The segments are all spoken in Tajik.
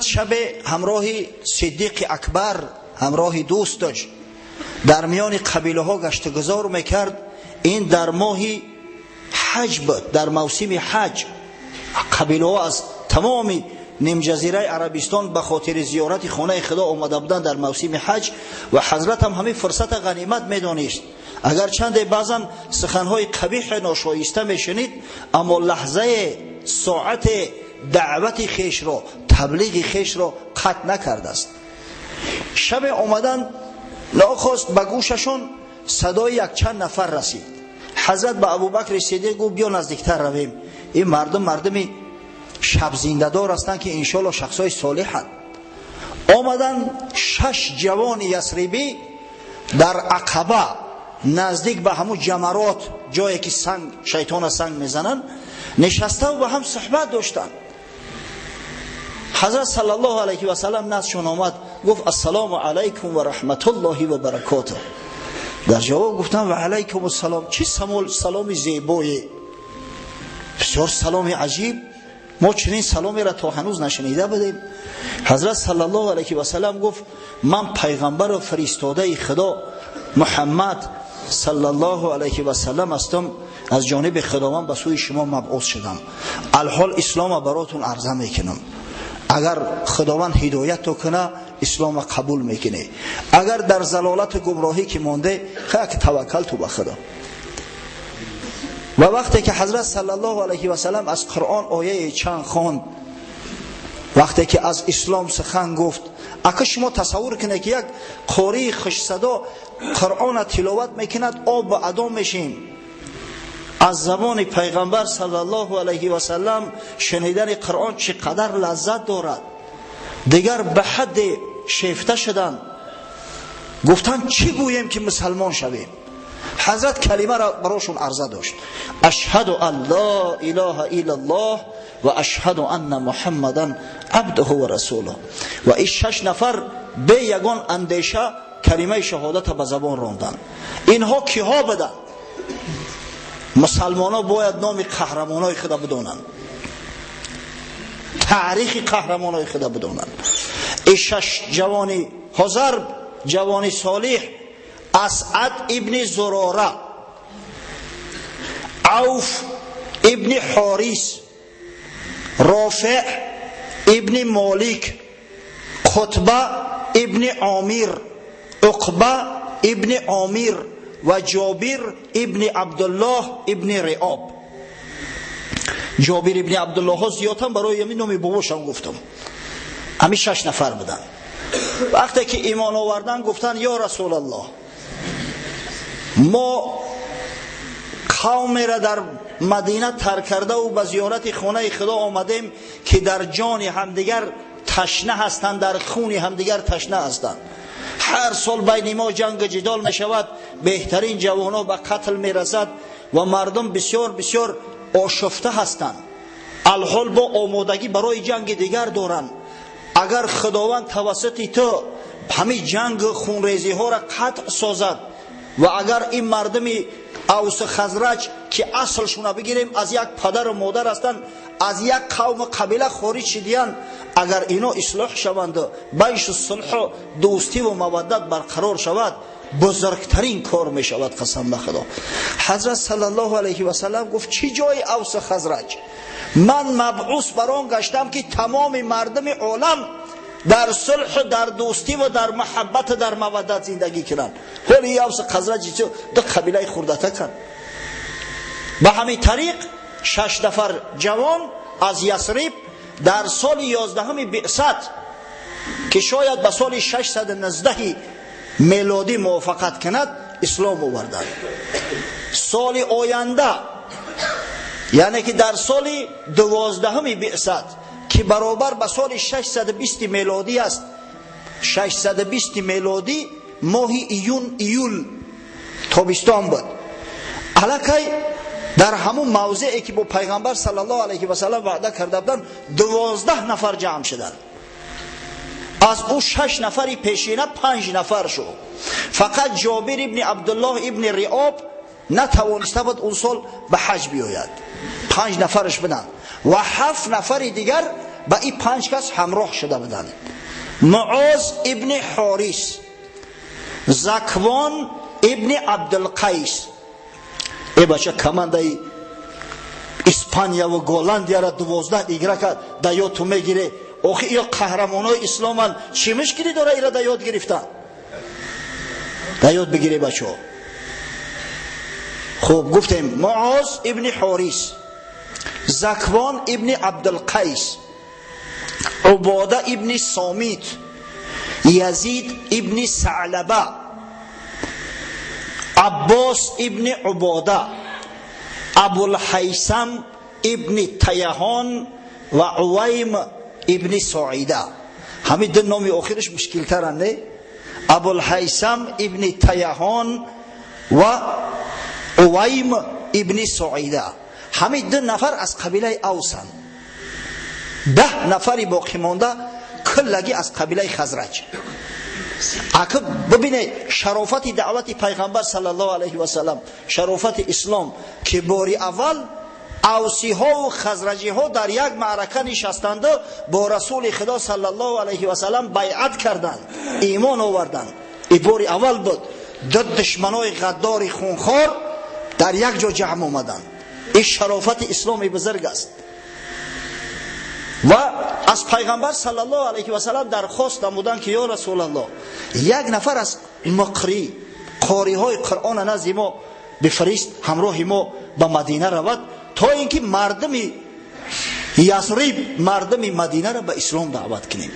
Ҳазрат шабе ҳамроҳи Сиддиқи Акбар, ҳамроҳи дӯсташ дар миёни қабилаҳо гаштугузор мекард. Ин дар моҳи ҳаҷ буд, дар мавсими ҳаҷ. Қабилаҳо аз тамоми нимҷазираи Арабистон ба хотири зиёрати хонаи Худо омада буданд дар мавсими ҳаҷ ва ҳазрат ҳам ҳамин фурсата ғанимат медонист. Агарчанде баъзан суханҳои қабиҳ ношоиста мешунид, аммо лаҳзае, соате даъвати хешро, таблиғи хешро қатъ накардааст. Шабе омадан нохост ба гӯшашон садои якчанд нафар расид. Ҳазрат ба Абубакри Сиддиқ гуфт: биё наздиктар равем, ин мардум мардуми шабзиндадор ҳастанд, ки иншоалло шахсҳои солиҳанд. Омадан шаш ҷавони ясрибӣ дар Ақаба, наздик ба ҳамун ҷамарот, ҷое ки санг, шайтона санг мезананд, нишаставу ба ҳам суҳбат доштанд. Ҳазрат саллаллоҳу алайҳи васаллам наздшон омад, гуфт: ассалому алайкум ва раҳматуллоҳи ва баракотуҳ. Дар ҷавоб гуфтанд: ва алайкум ассалом. Чӣ саломи зебое, бисёр саломи аҷиб, мо чунин саломеро то ҳанӯз нашунида будем. Ҳазрат саллаллоҳу алайҳи васаллам гуфт: ман пайғамбару фиристодаи Худо Муҳаммад саллаллоҳу алайҳи васаллам ҳастам, аз ҷониби Худованд ба сӯи шумо мабъус шудам. Алҳол ислома баротун арза мекунам. Агар Худованд ҳидоятто куна, ислома қабул мекунӣ, агар дар залолату гумроҳӣ ки монде, хак таваккалту ба Худо. Ва вақте ки ҳазрат саллаллоҳу алайҳи васаллам аз Қуръон ояи чанд хонд, вақте ки аз ислом сухан гуфт, ака шумо тасаввур кунед, ки як қории хушсадо Қуръона тиловат мекунад, об ба адо мешем. Аз забони пайғамбар саллаллоҳу алайҳи васаллам шунидани Қуръон чӣ қадар лаззат дорад. Дигар ба ҳадде шефта шуданд, гуфтанд: чӣ гӯем, ки мусалмон шавем? Ҳазрат калимаро барошон арза дошт: ашҳаду ан ло илоҳа иллаллоҳ ва ашҳаду анна муҳаммадан абдуҳу ва расулуҳ. Ва ин шаш нафар бе ягон андеша калимаи шаҳодата ба забон ронданд. Инҳо киҳо буданд? Мусалмонҳо бояд номи қаҳрамонҳои худа бидонанд, таърихи қаҳрамонҳои худа бидонанд. Ин шаш ҷавони ҳозир, ҷавони солиҳ: Асъад ибни Зурора, Авф ибни Ҳорис, Рофеъ ибни Молик, Қутба ибни Омир, Уқба ибни Омир ва Ҷобир ибни Абдуллоҳ ибни Риоб. Ҷобир ибни Абдуллоҳҳо зиёдтан барои ҳамин номи бобошам гуфтам. Ҳамин шаш нафар буданд. Вақте ки имон овардан, гуфтанд: ё Расулаллоҳ, мо қавмеро дар Мадина тарк кардаву ба зиёрати хонаи Худо омадем, ки дар ҷони ҳамдигар ташна ҳастанд, дар хуни ҳамдигар ташна ҳастанд. Ҳар сол байни мо ҷангу ҷидол мешавад, беҳтарин ҷавонҳо ба қатл мерасад ва мардум бисёр бисёр ошуфта ҳастанд. Алҳол бо омодагӣ барои ҷанги дигар доранд. Агар Худованд тавассути ту ҳамин ҷангу хунрезиҳоро қатъ созад ва агар ин мардуми Авсу Хазраҷ, ки аслшуна бигирем, аз як падару модар ҳастанд, аз як қавму қабила хориҷ шидиянд, агар ино ислоҳ шаванду байшу сулҳу дӯстиву маваддат барқарор шавад, бузургтарин кор мешавад, қасам ба Худо. Ҳазрат саллаллоҳу алайҳи васаллам гуфт: чӣ ҷои Авсу Хазраҷ? Ман мабъус бар он гаштам, ки тамоми мардуми олам дар сулҳу дар дӯстӣ ва дар муҳаббату дар маваддат зиндагӣ кунанд. Ҳоли Авсу Хазраҷ ду қабилаи хурдата канд. Ба ҳамин тариқ шаш нафар ҷавон аз Ясриб дар соли 11-уми биъсат, ки шояд ба соли 619 мелодӣ мувофиқат кунад, ислом оварданд. Соли оянда, яъне ки дар соли 12-уми биъсат, ки баробар ба соли 620 мелодӣ аст, 620 мелодӣ, моҳи июн, июл, тобистон буд, аллакай дар ҳамун мавзеъе, ки бо пайғамбар саллаллоҳу алайҳи васаллам ваъда карда буданд, 12 нафар ҷамъ шуданд. Аз ӯ шаш нафари пешина панҷ нафар шуд. Фақат Ҷобир ибни Абдуллоҳ ибни Риоб натавониста буд он сол ба ҳаҷ биёяд. Панҷ нафараш буданд ва ҳафт нафари дигар. ба ин 5 кас ҳамроҳ шуда буданд. Муоз ибни Ҳорис, Заквон ибни Абдулқайс. Э бача, командаи Испания ва Голландияро 12 игрока да ёд ту мегире. Охи ё қаҳрамонои исломан, чӣ мушкилӣ дора ира да ёд гирифтан? Да ёд бигире, бачаҳо. Хуб, гуфтем: Муоз ибни Ҳорис, Заквон ибни Абдулқайс, Убода ибни Сомит, Язид ибни Саълаба, Аббос ибни Убода, Абулҳайсам ибни Таяҳон ва Увайм ибни Соида. Ҳамин ду номи охираш мушкилтаранд, не? Абулҳайсам ибни Таяҳон ва Увайм ибни Соида, ҳамин ду нафар аз қабилаи Авсанд. 10 нафари боқӣ монда куллагӣ аз қабилаи Хазраҷ. Ака, бибине шарофати даъвати пайғамбар саллаллоҳу алайҳи васаллам, шарофати ислом, ки бори аввал авсиҳову хазраҷиҳо дар як маърака нишастанду бо Расули Худо саллаллоҳу алайҳи васаллам байъат карданд, имон оварданд. И бори аввал буд, ду душманои ғаддори хунхор дар як ҷо ҷамъ омаданд. Ин шарофати исломи бузург аст. Ва аз пайғамбар саллаллоҳу алайҳи васаллам дархост намуданд, ки ё Расулаллоҳ, як нафар аз муқрӣ, қориҳои Қуръона назди мо бифирист, ҳамроҳи мо ба Мадина равад, то ин ки мардуми Ясриб, мардуми Мадинаро ба ислом даъват кунем.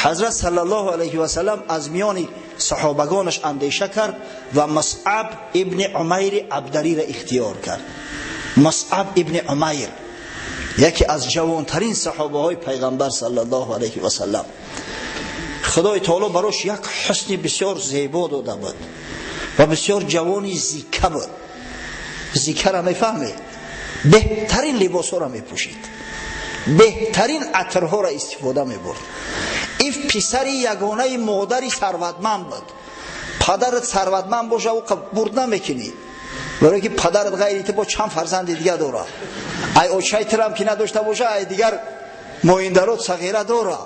Ҳазрат саллаллоҳу алайҳи васаллам аз миёни саҳобагонаш андеша кард ва Мусъаб ибни Умайри Абдариро ихтиёр кард. Мусъаб ибни Умайр яке аз ҷавонтарин саҳобаҳои пайғамбар саллаллоҳу алайҳи васаллам. Худои таоло барош як ҳусни бисёр зебо дода буд ва бисёр ҷавони зика буд. Зикара мефаҳмед? Беҳтарин либосҳоро мепӯшид, беҳтарин атрҳоро истифода мебурд. Иф писари ягонаи модари сарватманд буд. Падарат сарватманд боша, ӯ бурд намекунӣ, барое ки падарат ғайри ту бо чанд фарзанди дига дора. Ай очаи тирам ки надошта боша, ай дигар моиндарот сағира дора.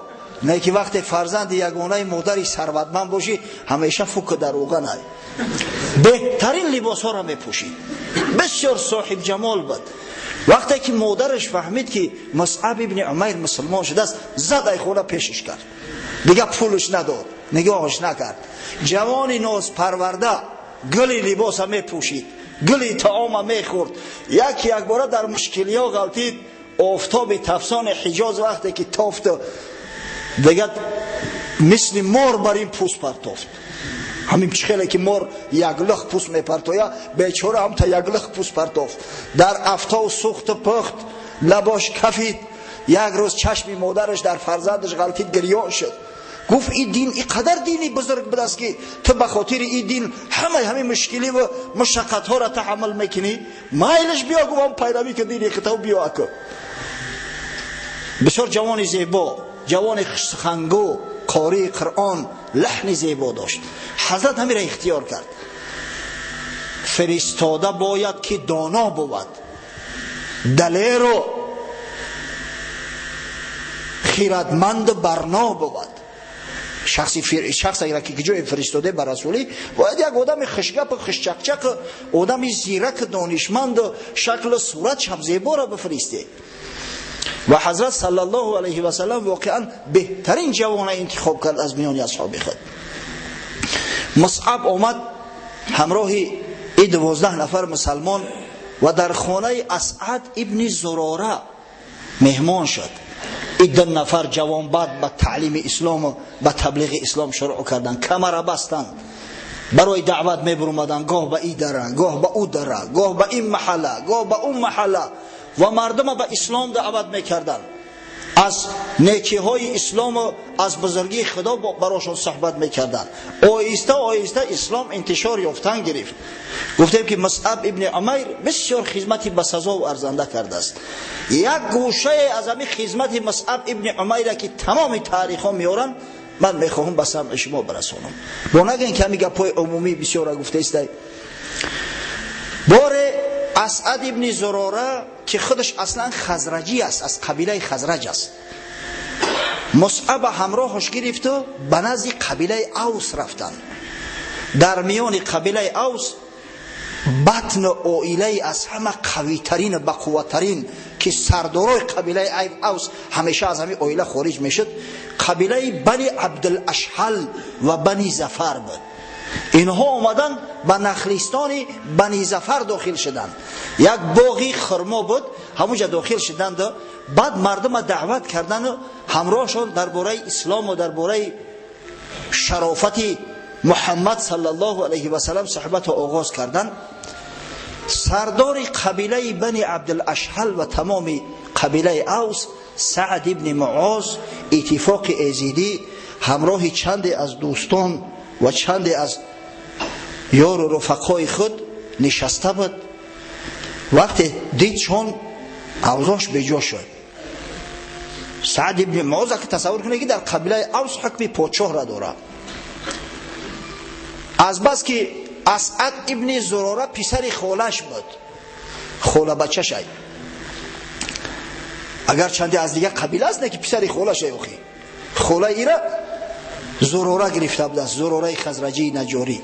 Не ки вақте фарзанди ягонаи модари сарватманд бошӣ, ҳамеша фук дар оғанай. Беҳтарин либосҳоро мепӯшид, бисёр соҳибҷамол буд. Вақте ки модараш фаҳмид, ки Мусъаб ибни Умайр мусулмон шудааст, зад ай хона пешиш кард, дига пулш надод, нигоҳаш накард. Ҷавони нозпарварда гули либоса мепӯшид, гули таома мехӯрд. Яки якбора дар мушкилиҳо ғалтид. Офтоби тафсони Ҳиҷоз вақте ки тофту, дига мисли мор бар ин пӯст партофт. Ҳамин хеле ки мор як лих пӯст мепартоя, бечора ҳамта як лих пӯст партофт. Дар афтов сӯхту пухт, лабош кафид. Як рӯз чашми модараш дар фарзандаш ғалтид, гирён шуд, гуфт: ин дин ин қадар дини бузург будааст, ки ту ба хотири ин дин ҳамаи ҳамин мушкилӣ ва мушаққатҳоро таҳаммул мекунӣ. Майлаш, биё, гуфам, пайравӣ ки дини хитав, биё. Аку, бисёр ҷавони зебо, ҷавони хушсухангӯ, қории Қуръон, лаҳни зебо дошт. Ҳазрат ҳамира ихтиёр кард. Фиристода бояд ки доно бувад, далеру хирадманду барно бувад. Шахс агар ки ҷое фиристоде ба расулӣ, бояд як одами хушгапу хушчақчақ, одами зираку донишманду шаклу сурат шабзеборо бифиристе. Ва ҳазрат саллаллоҳу алайҳи васаллам воқеан беҳтарин ҷавона интихоб кард аз миёни асҳоби худ. Мусъаб омад ҳамроҳи и 12 нафар мусалмон ва дар хонаи Асъад ибни Зурора меҳмон шуд. И ду нафар ҷавон баъд ба таълими ислому ба таблиғи ислом шурӯъ карданд, камара бастанд, барои даъват мебурмаданд, гоҳ ба и дара, гоҳ ба ӯ дара, гоҳ ба ин маҳалла, гоҳ ба он маҳалла, ва мардума ба ислом даъват мекарданд, аз некиҳои ислому аз бузургии Худо барошон суҳбат мекарданд. Оҳиста оҳиста ислом интишор ёфтан гирифт. Гуфтем, ки Мусъаб ибни Умайр бисёр хизмати басазову арзанда кардааст. Як гӯшае аз ҳамин хизмати Мусъаб ибни Умайра, ки тамоми таърихҳо меоранд, ман мехоҳам ба самъи шумо барасонам. Бо нагӯем, ки ҳамин гапҳои умумӣ бисёра гуфтаистай. Боре Асъад ибни Зурора, ки худаш аслан хазраҷӣ аст, аз қабилаи Хазраҷ аст. Мусъаб ҳамроҳаш гирифту ба назди қабилаи Авс рафтанд. Дар миёни қабилаи Авс батну оилаи аз ҳама қавитарин ва бақувваттарин ки сардорои қабилаи Авс ҳамеша аз ҳамин оила хориҷ мешуд, қабилаи Бани Абдулашҳал ва Бани Зафар буд. Инҳо омаданд ба нахлистони Бани Зафар дохил шуданд. Як боғи хурмо буд, ҳамонҷа дохил шуданд. Баъд мардума даъват кардану ҳамроҳшон дар бораи ислому дар бораи шарофати Муҳаммад саллаллоҳу алайҳи васаллам суҳбатро оғоз карданд. Сардори қабилаи Бани Абдулашҳал ва тамоми қабилаи Авс Саъд ибни Муоз иттифоқи эзидӣ ҳамроҳи чанде аз дӯстон ва чанде аз ёру рафақои худ нишаста буд. Вақте дид чон авзош беҷо шуд. Саъд ибни Муоз ки тасаввур кунед ки дар қабилаи Авс ҳукми подшоҳра дорад. Аз бас ки Асъад ибни Зурора писари холаш буд, хола бачашай, агар чанде аз дигар қабила аст, не ки писари холашай, охи хола ира Зурора гирифта будааст, Зурораи Хазраҷии Наҷорӣ.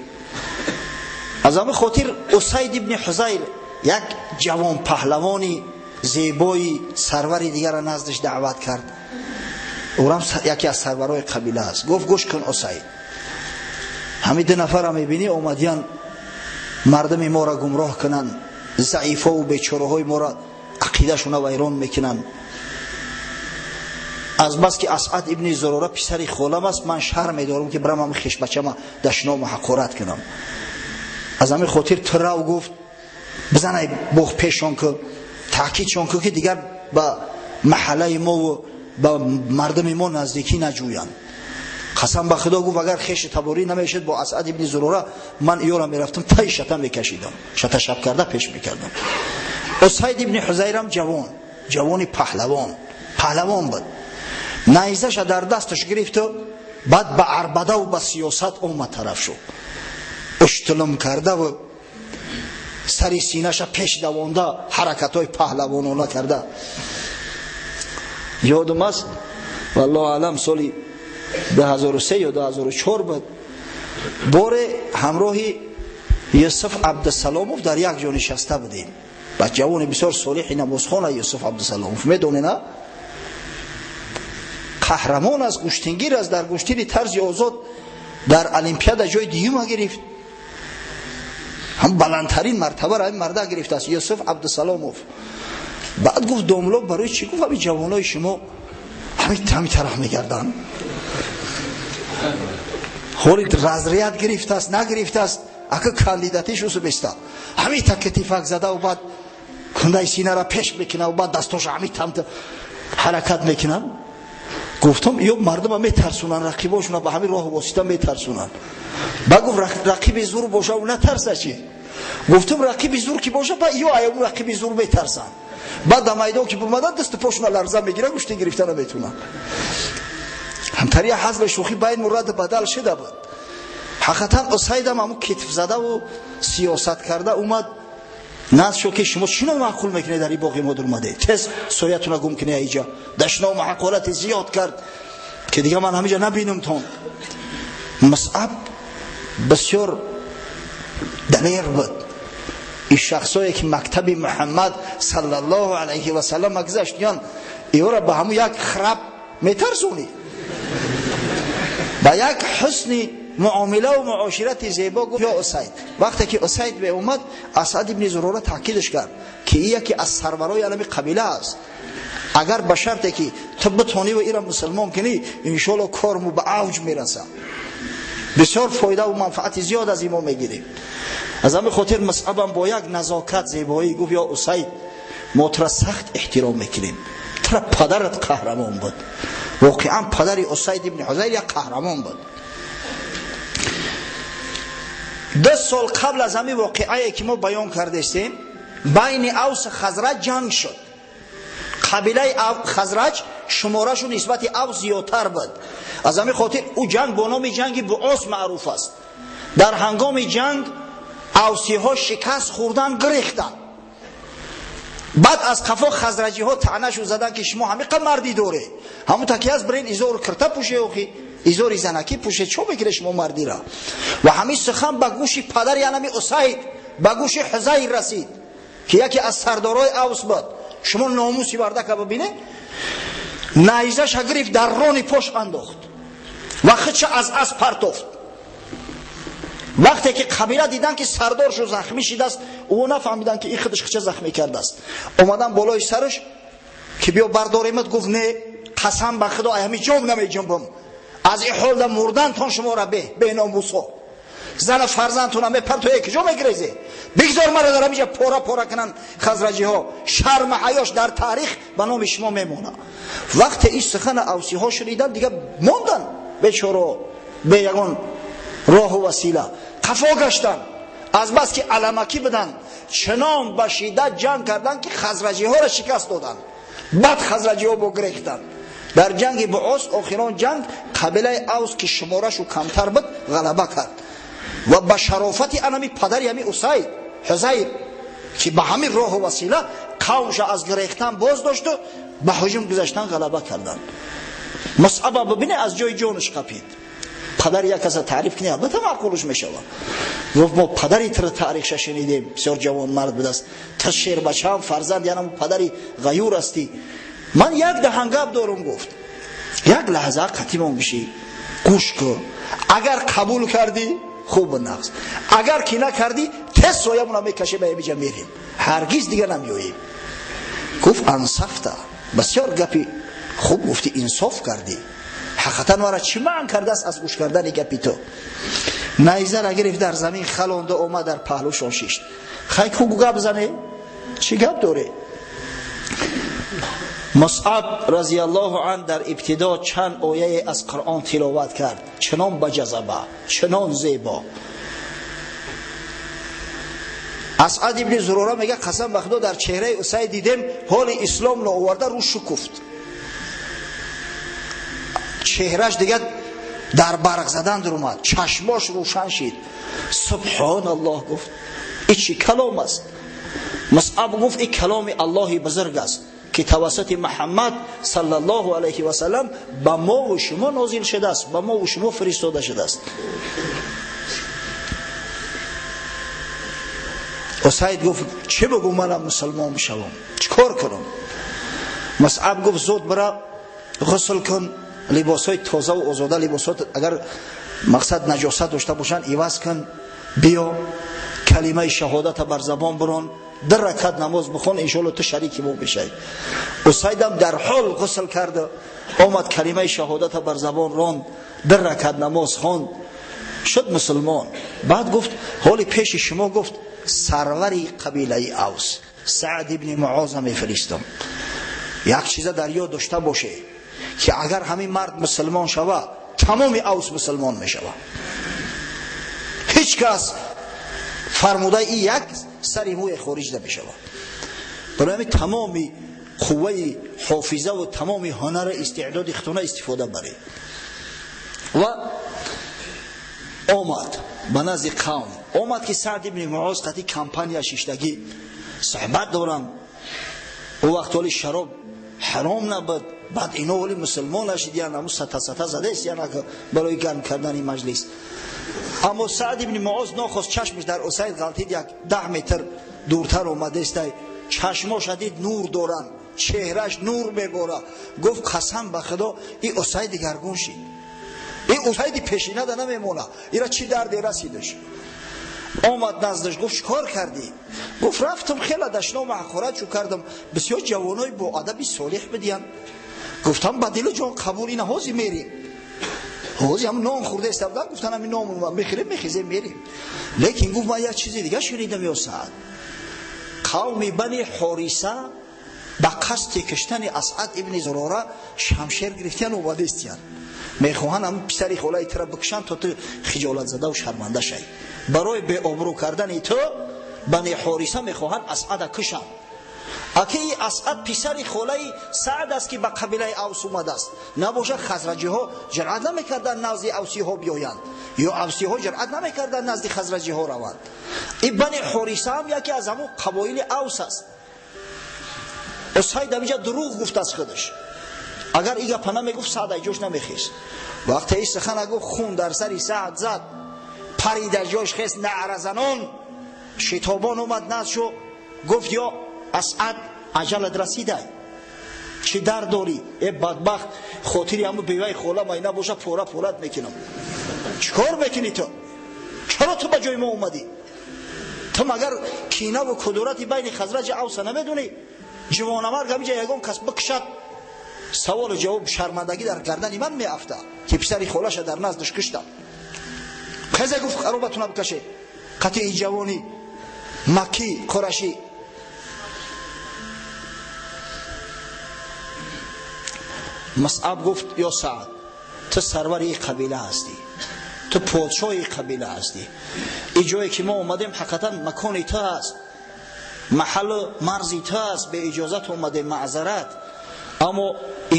Аз ҳамин хотир Усайд ибни Ҳузайр як ҷавон паҳлавони зебои сарвари дигарро наздаш даъват кард. Ӯрам яке аз сарварои қабила аст. Гуфт: гӯш кун Усайд, ҳамин ду нафарро мебинӣ, омадиян мардуми моро гумроҳ кунанд, заифову бечораҳои моро ақидашона вайрон мекунанд. Аз бас ки Асъад ибни Зурора писари холам аст, ман шарм медорам ки бирам ҳамин хешбачама дашному ҳақорат кунам. Аз ҳамин хотир ту рав, гуфт, бизанай буғ пешон ку, таъкидшон ку, ки дигар ба маҳаллаи мову ба мардуми мо наздикӣ наҷӯянд. Қасам ба Худо, гуфт, агар хеши таборӣ намешуд бо Асъад ибни Зурора, ман иёра мерафтам, тай шата мекашидам, шата шаб карда пеш мекардам. Усайд ибни Ҳузайрам ҷавон, ҷавони паҳлавон, паҳлавон буд. Найзаша дар дасташ гирифту баъд ба арбадаву ба сиёсат омад, тараф шуд, уштулум кардаву сари синаша пеш давонда, ҳаракатҳои паҳлавонона карда. Ёдум аст, валлоҳу аълам, соли 2003 ё 2004 буд, боре ҳамроҳи Юсуф Абдусаломов дар як ҷо нишаста будем. Ба ҷавони бисёр солиҳи намозхона Юсуф Абдусаломов медонена, қаҳрамон аст, гӯштингир аст, дар гӯштини тарзи озод дар олимпиада ҷои дуюма гирифт, ҳам баландтарин мартабаро ҳамин марда гирифтааст, Юсуф Абдусаломов. Баъд гуфт: домло, барои чӣ, гуфт, ҳамин ҷавонои шумо ҳамин тараф мегарданд? Ҳоли разряд гирифтааст, нагирифтааст, ака кандидатиш усубеста, ҳамин та китифак задаву баъд кундаи синара пеш мекунаву баъд дастоша ҳамин тамта ҳаракат мекунанд. Гуфтам: ё мардума метарсунанд, рақибошуна ба ҳамин роҳу восита метарсунанд. Ба гуфт: рақиби зур боша, натарса чи? Гуфтам: рақиби зур ки боша, ба ё аям рақиби зур метарсанд, баъд дар майдон ки бумадан, дасту пошуна ларза мегирад, гӯшти гирифта наметунанд. Ҳамтария ҳазли шӯхӣ байн мурад бадал шуда буд. Ҳақиқатан Усайдам ҳамун китфзадаву сиёсат карда омад назд шуд, ки шумо чӣ номаъқул мекунед, дар ин боғи мо дурмаде, тез соятуна гум кунед иҷа. Дашному ҳақорати зиёд кард, ки дигар ман ҳамиҷа набинумтон. Мусъаб бисёр далер буд. Ин шахсое ки мактаби Муҳаммад саллаллоҳу алайҳи васаллам гузаштиян, иёра ба ҳамун як храп метарсонӣ. Ба як ҳусни муомилаву муоширати зебо гуфт: ё Усайд. Вақте ки Усайд меомад, Асад ибни Зурора таъкидаш кард, ки ин яке аз сарварои алами қабила аст, агар ба шарте ки ту битониву ира мусулмон кунӣ, иншоалло корму ба авҷ мерасад, бисёр фоидаву манфаати зиёд аз имо мегирем. Аз ҳамин хотир Мусъабам бо як назокат, зебоӣ гуфт: ё Усайд, мо тура сахт эҳтиром мекунем, тура падарат қаҳрамон буд. Воқеан падари Усайд ибни Ҳузайр як қаҳрамон буд. 2 сол қабл аз ҳамин воқеае ки мо баён кардестем, байни Авс Хазраҷ ҷанг шуд. Қабилаи Хазраҷ шуморашу нисбати Авс зиёдтар буд. Аз ҳамин хотир ӯ ҷанг бо номи ҷанги Буос маъруф аст. Дар ҳангоми ҷанг авсиҳо шикаст хӯрдан, гирехтанд. Баъд аз қафо хазраҷиҳо таънашу задан ки шумо ҳамиқа мардӣ доре, ҳамун таки аз бирен изору кирта пӯше, охи изори занакӣ пӯше, чо мекире шумо мардира? Ва ҳамин сухан ба гӯши падари анами Усайд, ба гӯши Ҳузайр расид ки яке аз сардорои Авс буд. Шумо номуси бардака бибине, найзаша гирифт, дар рони пош андохт ва худша аз асп партофт. Вақте ки қабила дидан ки сардоршу захмӣ шидааст, ӯ нафаҳмидан ки ин худаш худша захмӣ кардааст. Омадан болои сараш ки биё бардоремат, гуфт не, қасам ба худо, ҳамин ҷом намеҷунбам, аз ин ҳолда мурдантон шуморо беномусо, зана фарзандтона мепартоя, куҷо мегирезед? Бигзор маро дар ҳаминҷа пора пора кунанд хазраҷиҳо, шарму ҳаёш дар таърих ба номи шумо мемонад. Вақте ин сухана авсиҳо шунидан, дигар мондан бечоро, бе ягон роҳу васила қафо гаштанд. Аз бас ки аламакӣ буданд, чунон ба шиддат ҷанг карданд ки хазраҷиҳоро шикаст доданд. Баъд хазраҷиҳо бо гирехтанд. Дар ҷанги Буос, охирон ҷанг, қабилаи Авс ки шуморашу камтар буд, ғалаба кард ва ба шарофати анами падари ҳами Усайд Ҳузайр ки ба ҳамин роҳу васила қавмша аз гирехтан боз дошту ба ҳуҷум гузаштан ғалаба карданд. Мусъаба бибине, аз ҷои ҷонаш қапид. Падари як каса таъриф кунӣ, албатта маъқулш мешавад. Гуфт мо падари туро таърихша шунидем, бисёр ҷавонмард будааст, ту шербачаам фарзанд янам падари ғаюр ҳастӣ. Ман як даҳан гап дорум, гуфт, як лаҳза қатимон бишӣ, гӯш кун, агар қабул кардӣ хуб нағз, агар ки накардӣ тез соямона мекашем, ба ҳамиҷа мерем, ҳаргиз дига намеоем. Гуфт ансафта, бисёр гапи хуб гуфтӣ, инсоф кардӣ, ҳақиқатан мара чӣ маън кардааст аз гӯш кардани гапи ту? Найзара гирифт, дар замин халонда омад, дар паҳлӯшон шишт. Хай ку гап зане, чӣ гап доре? Мусъаб разияллоҳу ан дар ибтидо чанд ояе аз Қуръон тиловат кард, чунон ба ҷазаба, чунон зебо. Асъад ибни Зурора мега, қасам ба худо, дар чеҳраи Усайд дидем ҳоли ислом наоварда рӯ шукуфт, чеҳраш дигар дар барқ задан даромад, чашмош рӯшан шид. Субҳоналлоҳ, гуфт, ин чӣ калом аст? Мусъаб гуфт, ин каломи Аллоҳи бузург аст ки тавассути Муҳаммад саллаллоҳу алайҳи васаллам ба мову шумо нозил шудааст, ба мову шумо фиристода шудааст. Усайд гуфт, чӣ бигӯ, манам мусулмон бишавам, чӣ кор кунам? Мусъаб гуфт, зуд бира ғусл кун, либосҳои тозаву озода, либосҳо агар мақсад наҷосат дошта бошанд иваз кун, биё калимаи шаҳодата бар забон бирон, ду ракат намоз бихон, иншоалло ту шарики мо бишавӣ. Усайдам дар ҳол ғусл карда омад, калимаи шаҳодата бар забон ронд, ду ракат намоз хонд, шуд мусулмон. Баъд гуфт, ҳоли пеши шумо, гуфт, сарвари қабилаи Авс Саъд ибни Муоза мефиристам. Як чиза дар ёд дошта боше ки агар ҳамин мард мусулмон шава, тамоми Авс мусулмон мешава. Ҳеҷ кас фармудаи ин як сари мӯе хориҷ намешава. Барои ҳамин тамоми қувваи ҳофизаву тамоми ҳунару истеъдоди худтона истифода баред. Ва омад ба назди қавм, омад ки Саъд ибни Муоз қати кампания шиштагӣ суҳбат доранд. Ӯ вақт ҳоли шароб ҳаром набуд, баъд ино ҳоли мусулмон нашидиян, ҳамун сата сата задест яна барои гарм кардани маҷлис. Аммо Саъд ибни Муоз нохост, чашмаш дар Усайд ғалтид, як 10 метр дуртар омадестай, чашмоша дид нур доранд, чеҳраш нур мебора. Гуфт, қасам ба худо, ин Усайд дигаргун шид, ин Усайди пешинада намемона, ира чӣ дарде расидаш? Омад наздаш, гуфт, чӣ кор кардӣ? Гуфт, рафтам хеле дашному ҳақорат чӯ кардам, бисёр ҷавонои бо адаби солиҳ бидиян. Гуфтам, ба дилу ҷон қабул, ина ҳозир мерем, ҳозир ҳам нон хӯрда истабдан, гуфтан ҳамин нон мехӯрем, мехезем, мерем. Лекин гуфт, ман як чизи дига шунидам, ё Саъд, қавми Бани Ҳориса ба қасди киштани Асъад ибни Зурора шамшер гирифтиян, омадистиян, мехоҳанд ҳам писари холаи тура бикушанд, то ту хиҷолатзадаву шарманда шавӣ. Барои беобрӯ кардани ту Бани Ҳориса мехоҳанд Асъада кушанд. Аки Асъад писари холаи Саъд аст ки ба қабилаи Авс омадааст. Набошад хазраҷиҳо ҷуръат намекарданд назди авсиҳо биёянд, ё авсиҳо ҷуръат намекарданд назди хазраҷиҳо раванд. Ин Бани Ҳориса ҳам яке аз ҳамон қабоили Авс аст. Усайд ҳаминҷа дурӯғ гуфт аз худаш. Агар ин гапа намегуфт, Саъд аз ҷош намехест. Вақте ин сухана гуфт, хун дар сари Саъд зад, парид аз ҷош хест, наъразанон шитобон омад назд шу, гуфт: ё Асъад, аҷалат расидай, чӣ дард дорӣ? Э бадбахт, хотири ҳамун беваи хола майна боша, пора порат мекунам. Чӣ кор мекунӣ ту? Чаро ту ба ҷои мо омадӣ? Ту магар кинаву кудурати байни Хазраҷи Авса намедонӣ? Ҷавонамарг ҳаминҷа ягон кас бикушад, саволу ҷавоб шармандагӣ дар гардани ман меафтад, ки писари холаша дар наздаш куштам. Хезе, гуфт, аробатуна бикаше, қатъи ҷавони маккӣ қурашӣ. Мусъаб гуфт: ё Саъд, ту сарвари қабила ҳастӣ, ту подшоҳи қабила ҳастӣ. Ин ҷое ки мо омадем, ҳақиқатан макони ту аст, маҳаллу марзи ту аст, бе иҷозат омадем, маъзарат, аммо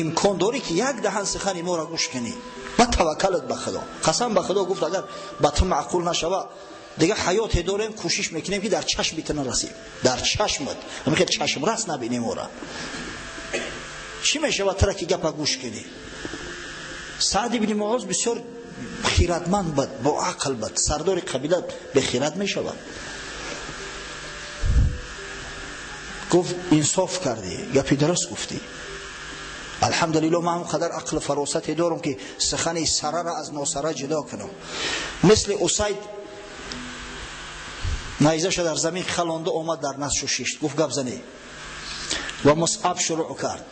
имкон дорӣ, ки як даҳан сухани моро гӯш кунӣ ва таваккалат ба Худо. Қасам ба Худо, гуфт, агар ба ту маъқул нашава, дига ҳаёте дорем, кӯшиш мекунем, ки дар чашми ту нарасем, дар чашмат ҳамихел чашмрас набинем ора. Чӣ мешавад тура, ки гапа гӯш кунӣ? Саъд ибни Муоз бисёр хиратманд буд, бо ақл буд. Сардори қабила бехират мешавад? Гуфт: инсоф кардӣ, гапи дуруст гуфтӣ. Алҳамдулилло, ман ҳам қадар ақлу фаросате дорам, ки сухани сарара аз носара ҷудо кунам. Мисли Усайд найзаша дар замин халонда, омад, дар назшу шишт, гуфт: гап занӣ. Ва Мусъаб шурӯъ кард.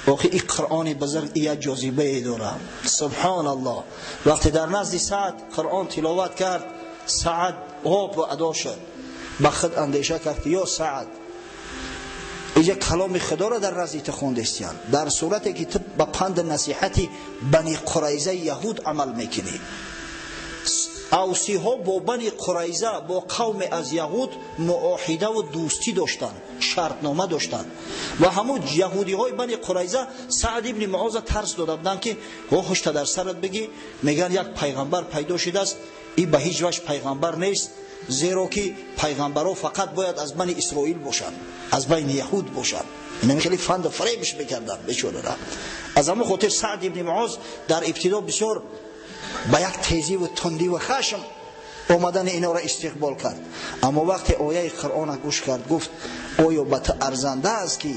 Охи, ин Қуръони бузург як ҷозибае дорад, субҳоналлоҳ. Вақте дар назди Саъд Қуръон тиловат кард, Саъд об адо шуд. Ба худ андеша кард, ки ё Саъд, иҷа каломи Худоро дар назди ту хондестиянд, дар сурате ки ту ба панди насиҳати Бани Қурайзаи яҳуд амал мекунӣ. Авсиҳо бо Бани Қурайза, бо қавме аз яҳуд, муоҳидаву дӯстӣ доштанд, шартнома доштанд. Ва ҳамун яҳудиҳои Бани Қурайза Саъд ибни Муоза тарс дода буданд, ки о, ҳушта дар сарат бигӣ, мегӯянд як пайғамбар пайдо шудааст, и ба ҳеҷ ваҷ пайғамбар нест, зеро ки пайғамбарҳо фақат бояд аз Бани Исроил бошанд, аз байни яҳуд бошанд. Инами хеле фанду фаребш мекарданд бечорара. Аз ҳамон хотир Саъд ибни Муоз дар ибтидо бисёр ба як тезиву тундиву хашм омадани инора истиқбол кард. Аммо вақте ояи Қуръона гӯш кард, гуфт: оё ба ту арзанда аст, ки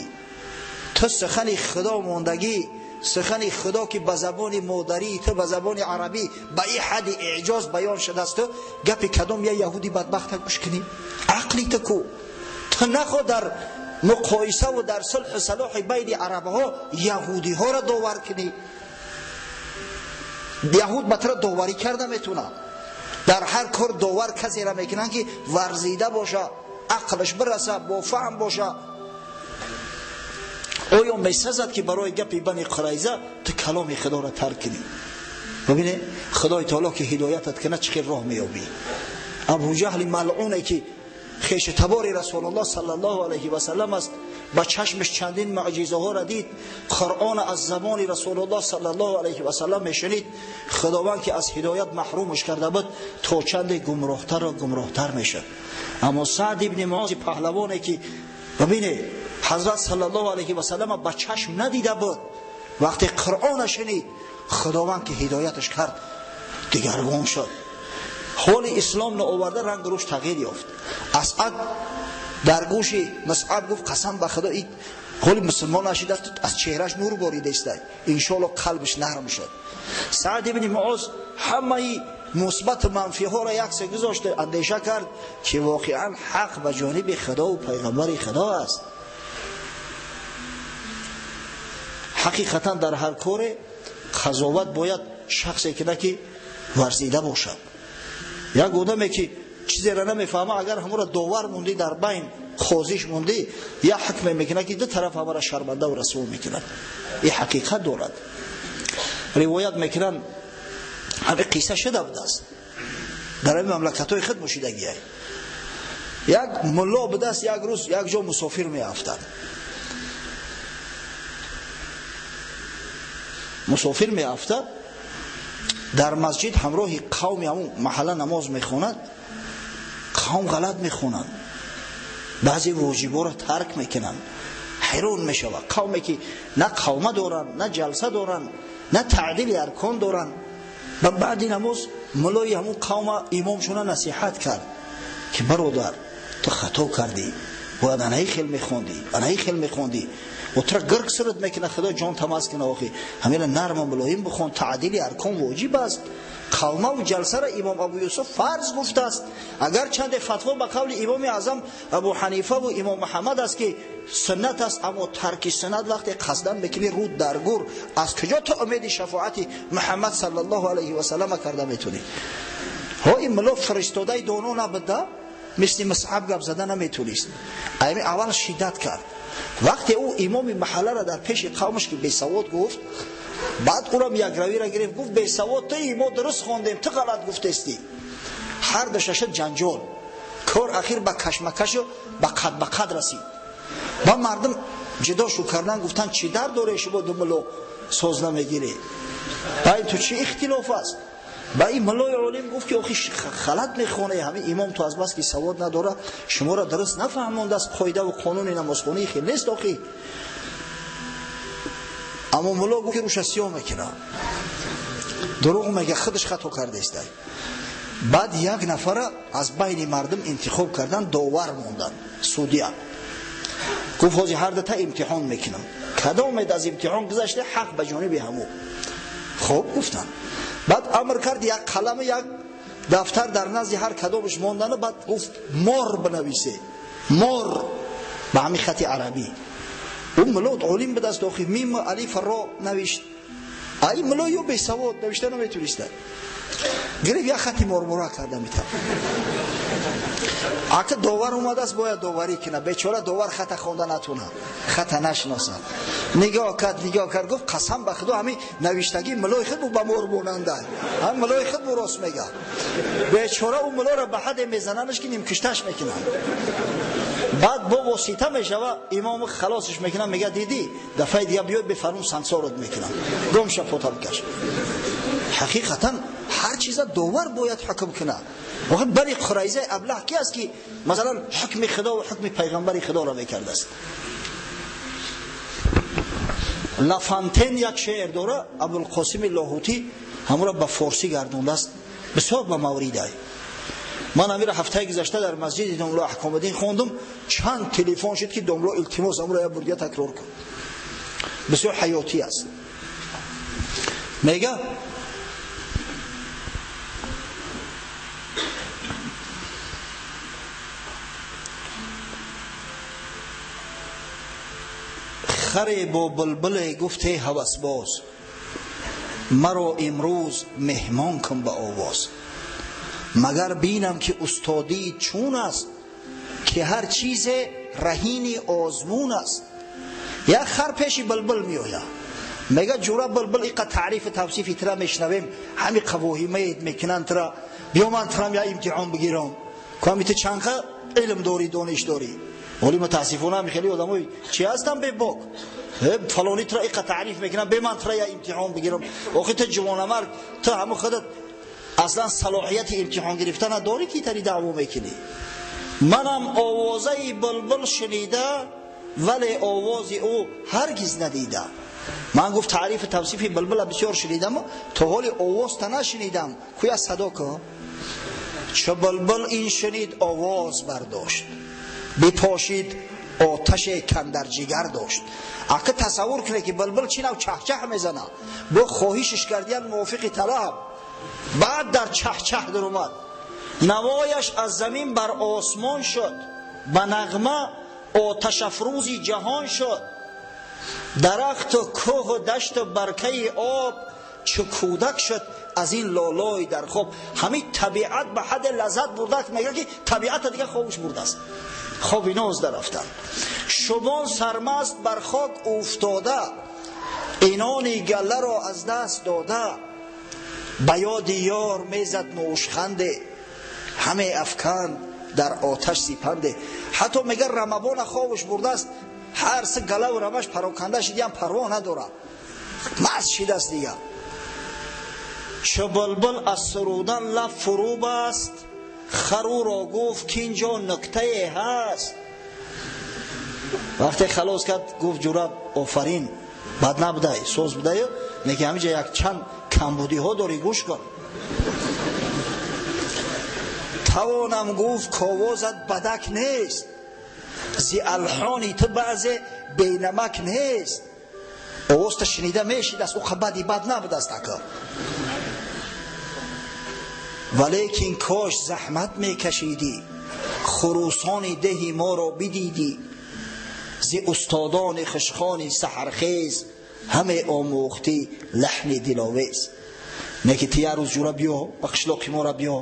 ту сухани Худо мондагӣ, сухани Худо, ки ба забони модарии ту, ба забони арабӣ, ба ин ҳадди эъҷоз баён шудааст, ту гапи кадом як яҳуди бадбахта гӯш кунӣ? Ақли ту ку? Ту нахо дар муқоисаву дар сулҳу салоҳи байни арабҳо яҳудиҳоро довар кунӣ. Яҳуд ба туро доварӣ карда метавонад? Дар ҳар кор довар касеро мекунанд, ки варзида боша, ақлаш бираса, бофаҳм боша. Оё месазад, ки барои гапи Бани Қурайза ту каломи Худоро тарк кунӣ? Бибине, Худои таоло ки ҳидоятат кунад, чӣ хел роҳ меёбӣ. Абуҷаҳли малъуне, ки хеши табори Расулуллоҳ саллаллоҳу алайҳи васаллам аст, ба чашмаш чандин муъҷизаҳоро дид, Қуръон аз забони Расулуллоҳ саллаллоҳу алайҳи васаллам мешунид, Худованд ки аз ҳидоят маҳрумаш карда буд, то чанде гумроҳтару гумроҳтар мешуд. Аммо Саъд ибни Муози паҳлавоне, ки бибине, ҳазрат саллаллоҳу алайҳи васаллам ба чашм надида буд, вақте Қуръона шунид, Худованд ки ҳидояташ кард, дигаргун шуд. Ҳоли ислом наоварда, ранг рӯш тағйир ёфт. Асъад дар гӯши Мусъаб гуфт: қасам ба Худо, ҳоли мусулмон нашида, аз чеҳраш нур борида иста, иншоалло қалбиш нарм шуд. Саъд ибни Муоз ҳамаи мусбату манфиҳоро яксе гузошта, андеша кард, ки воқеан ҳақ ба ҷониби Худову пайғамбари Худо аст. Ҳақиқатан дар ҳар коре қазоват бояд шахсе кунад, ки варзида бошад. Як одаме, ки чизеро намефаҳма, агар ҳамонро довар мондӣ, дар байн қозиш мондӣ, як ҳукме мекунад, ки ду тараф ҳамаро шармандаву расво мекунад. Ин ҳақиқат дорад. Ривоят мекунанд, ҳамин қисса шуда будааст дар ҳамин мамлакатҳои худ мушидагия. Як мулло будааст, як рӯз як ҷо мусофир меафтад. Мусофир меафтад, дар масҷид ҳамроҳи қавми ҳамун маҳалла намоз мехонад. Қавм ғалат мехонанд, баъзе воҷиборо тарк мекунанд. Ҳайрон мешавад қавме ки на қавма доранд, на ҷалса доранд, на таъдили аркон доранд. Ва баъди намоз мулои ҳамун қавма имомшона насиҳат кард ки бародар, ту хато кардӣ, бояд анаи хел мехондӣ, анаи хел мехондӣ. Ва тура гирк сират мекунад, худо ҷон тамаз кунад. Охи ҳамина нарму мулоим бихон, таъдили аркон воҷиб аст. Қавмаву ҷалсара имом Абу Юсуф фарз гуфтааст. Агар чанде фатво ба қавли имоми аъзам Абу Ҳанифаву имом Муҳаммад аст ки суннат аст, аммо тарки суннат вақте қасдан мекунӣ руд дар гур, аз куҷо ту умеди шафоати Муҳаммад саллаллоҳу алайҳи васаллама карда метунӣ? Ҳо ин мулло фиристодаи доно набуда, мисли Мусъаб гап зада наметунист. Ами аввал шиддат кард. Вақте ӯ имоми маҳалларо дар пеши қавмаш ки бесавод гуфт, баъд ӯрам якравиро гирифт, гуфт бесавод ту, мо дуруст хондем, ту ғалат гуфтестӣ. Ҳар ду шашад ҷанҷол. Кор ахир ба кашмакашу ба қад ба қад расид. Ба мардум ҷудо шу кардан, гуфтан чӣ дар доре шумо ду мулло соз намегиред? Ба ин ту чӣ ихтилоф аст? Ба ин муллои олим гуфт ки охи халат мехоне, ҳамин имом ту аз бас ки савод надора, шуморо дуруст нафаҳмондааст, қоидаву қонуни намозхонии хел нест охи. Аммо мулло гуфт ки рӯша сиёҳ мекунад, дурӯғ мега, худаш хато кардааст. Баъд як нафара аз байни мардум интихоб кардан, довар мондан, судия. Гуфт ҳозир ҳар дута имтиҳон мекунам, кадомед аз имтиҳон гузашта ҳақ ба ҷониби ҳамӯ. Хоб гуфтанд. Баъд амр кард як қаламу як дафтар дар назди ҳар кадомаш мондану баъд гуфт мор бинависе, мор ба ҳамин хати арабӣ. Ӯ мулло олим будаст, охи мим алиф ро навишт. А ин мулло ё бесавод навишта наметуниста. Гирифт як хати мормора карда метавон. Ака довар омадааст, бояд доварӣ кунад. Бечора довар хата хонда натунад, хата нашиносад. Нигоҳ кард, нигоҳ кард, гуфт қасам ба худо, ҳамин навиштагии муллои худ бу ба мор монанда, ҳамин муллои худ бу рост мега. Бечора ӯ муллоро ба ҳадде мезананаш ки нимкушташ мекунанд. Баъд бо восита мешава, имому халосиш мекунад, мега дидӣ дафъаи дига биёй бефармун сансорот мекунам, гом ша пота бикаш. Ҳақиқатан ҳар чиза довар бояд ҳукм кунад. Охир Бани Қурайзаи аблаҳ ки аст ки масалан ҳукми худо ва ҳукми пайғамбари худоро мекардааст? Лафантен як шеър дора, Абулқосими Лоҳутӣ ҳамонро ба форсӣ гардондааст, бисёр ба мавридай. Ман амира ҳафтаи гузашта дар масҷиди домло Аҳкомиддин хондум, чанд телефон шуд ки домло илтимос амро як бурдия такрор кун. Бисёр ҳаётӣ аст. Мега харе бо булбуле гуфте ҳавасбоз, маро имрӯз меҳмон кун ба овоз. Магар бинам ки устодӣ чун аст, ки ҳар чизе раҳини озмун аст. Як хар пеши булбул меояд, мега ҷура булбул иқа таърифу тавсифи тира мешнавем, ҳами қавоҳимает мекунанд тира, биё ман тирам я имтиҳон бигирам, ками ту чанқа илм дорӣ, дониш дорӣ. Вале мутаассифона ҳами хеле одамои чи ҳастанд бебок, фалони тира иқа таъриф мекунанд, бе ман тира я имтиҳон бигирам. Охи ту ҷавонамард, ту ҳамун худат аслан салоҳияти имтиҳон гирифтана дорӣ ки тари даъво мекунӣ? Манам овозаи булбул шунида, вале овози ӯ ҳаргиз надида. Ман гуфт таърифу тавсифи булбула бисёр шунидам, то ҳоли овозта нашунидам, куя садо ку. Чу булбул ин шунид овоз бардошт, бипошид оташе кандар ҷигар дошт. Ака тасаввур кунед ки булбул чӣ нав чаҳчаҳ мезанад, бо хоҳишиш кардиян мувофиқи талаб. Баъд дар чаҳчаҳ даромад, навояш аз замин бар осмон шуд, ба нағма оташафрӯзи ҷаҳон шуд. Дарахту кӯҳу дашту баркаи об чу кӯдак шуд аз ин лолой дар хоб. Ҳамин табиат ба ҳадде лаззат бурдааст, мегӯяд ки табиата дига хобуш бурдааст, хоби ноз дарафтан. Шубон сармаст бар хок уфтода, инони галларо аз даст дода. Ба ёди ёр мезад нӯшханде, ҳаме афканд дар оташ сипанде. Ҳатто мегӯяд рамабона хобуш бурдааст, ҳар се галаву рамаш пароканда шидиам парво надорад, маст шидааст дига. Чу булбул аз сурудан лаб фурӯ баст, хар ӯро гуфт ки инҷо нуктае ҳаст. Вақте халос кард гуфт ҷура офарин, бад набудай, соз будаю, лекин ҳаминҷа як чанд камбудиҳо дорӣ, гӯш кун. Тавонам гуфт ковозат бадак нест, зи алҳони ту баъзе бенамак нест. Овозта шунида мешидаст, ӯ бади бад набудаст ака. Валекин кош заҳмат мекашидӣ, хурусони деҳи моро бидидӣ, зи устодони хушхони саҳархез ҳаме омӯхтӣ лаҳни диловез. Неки ту як рӯз ҷура биё, ба қишлоқи мора биё,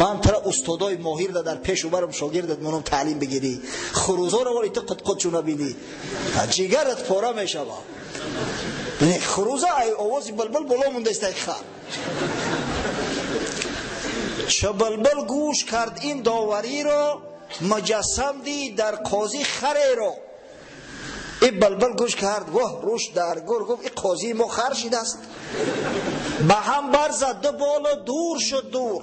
ман тара устодои моҳирда дар пешу барам шогирдат монам таълим бигирӣ, хурузоро вали ту қутқутшу набинӣ, ҷигарат пора мешава. Хуруза ай овози булбул боло мондаист ай хар. Чу булбул гӯш кард ин довариро, муҷассам дид дар қозӣ хареро. Ин булбул гӯш кард, воҳ рӯш дар гур, гуфт ин қозии мо хар шидаст. Ба ҳам барзад ду боло дур шуд дур,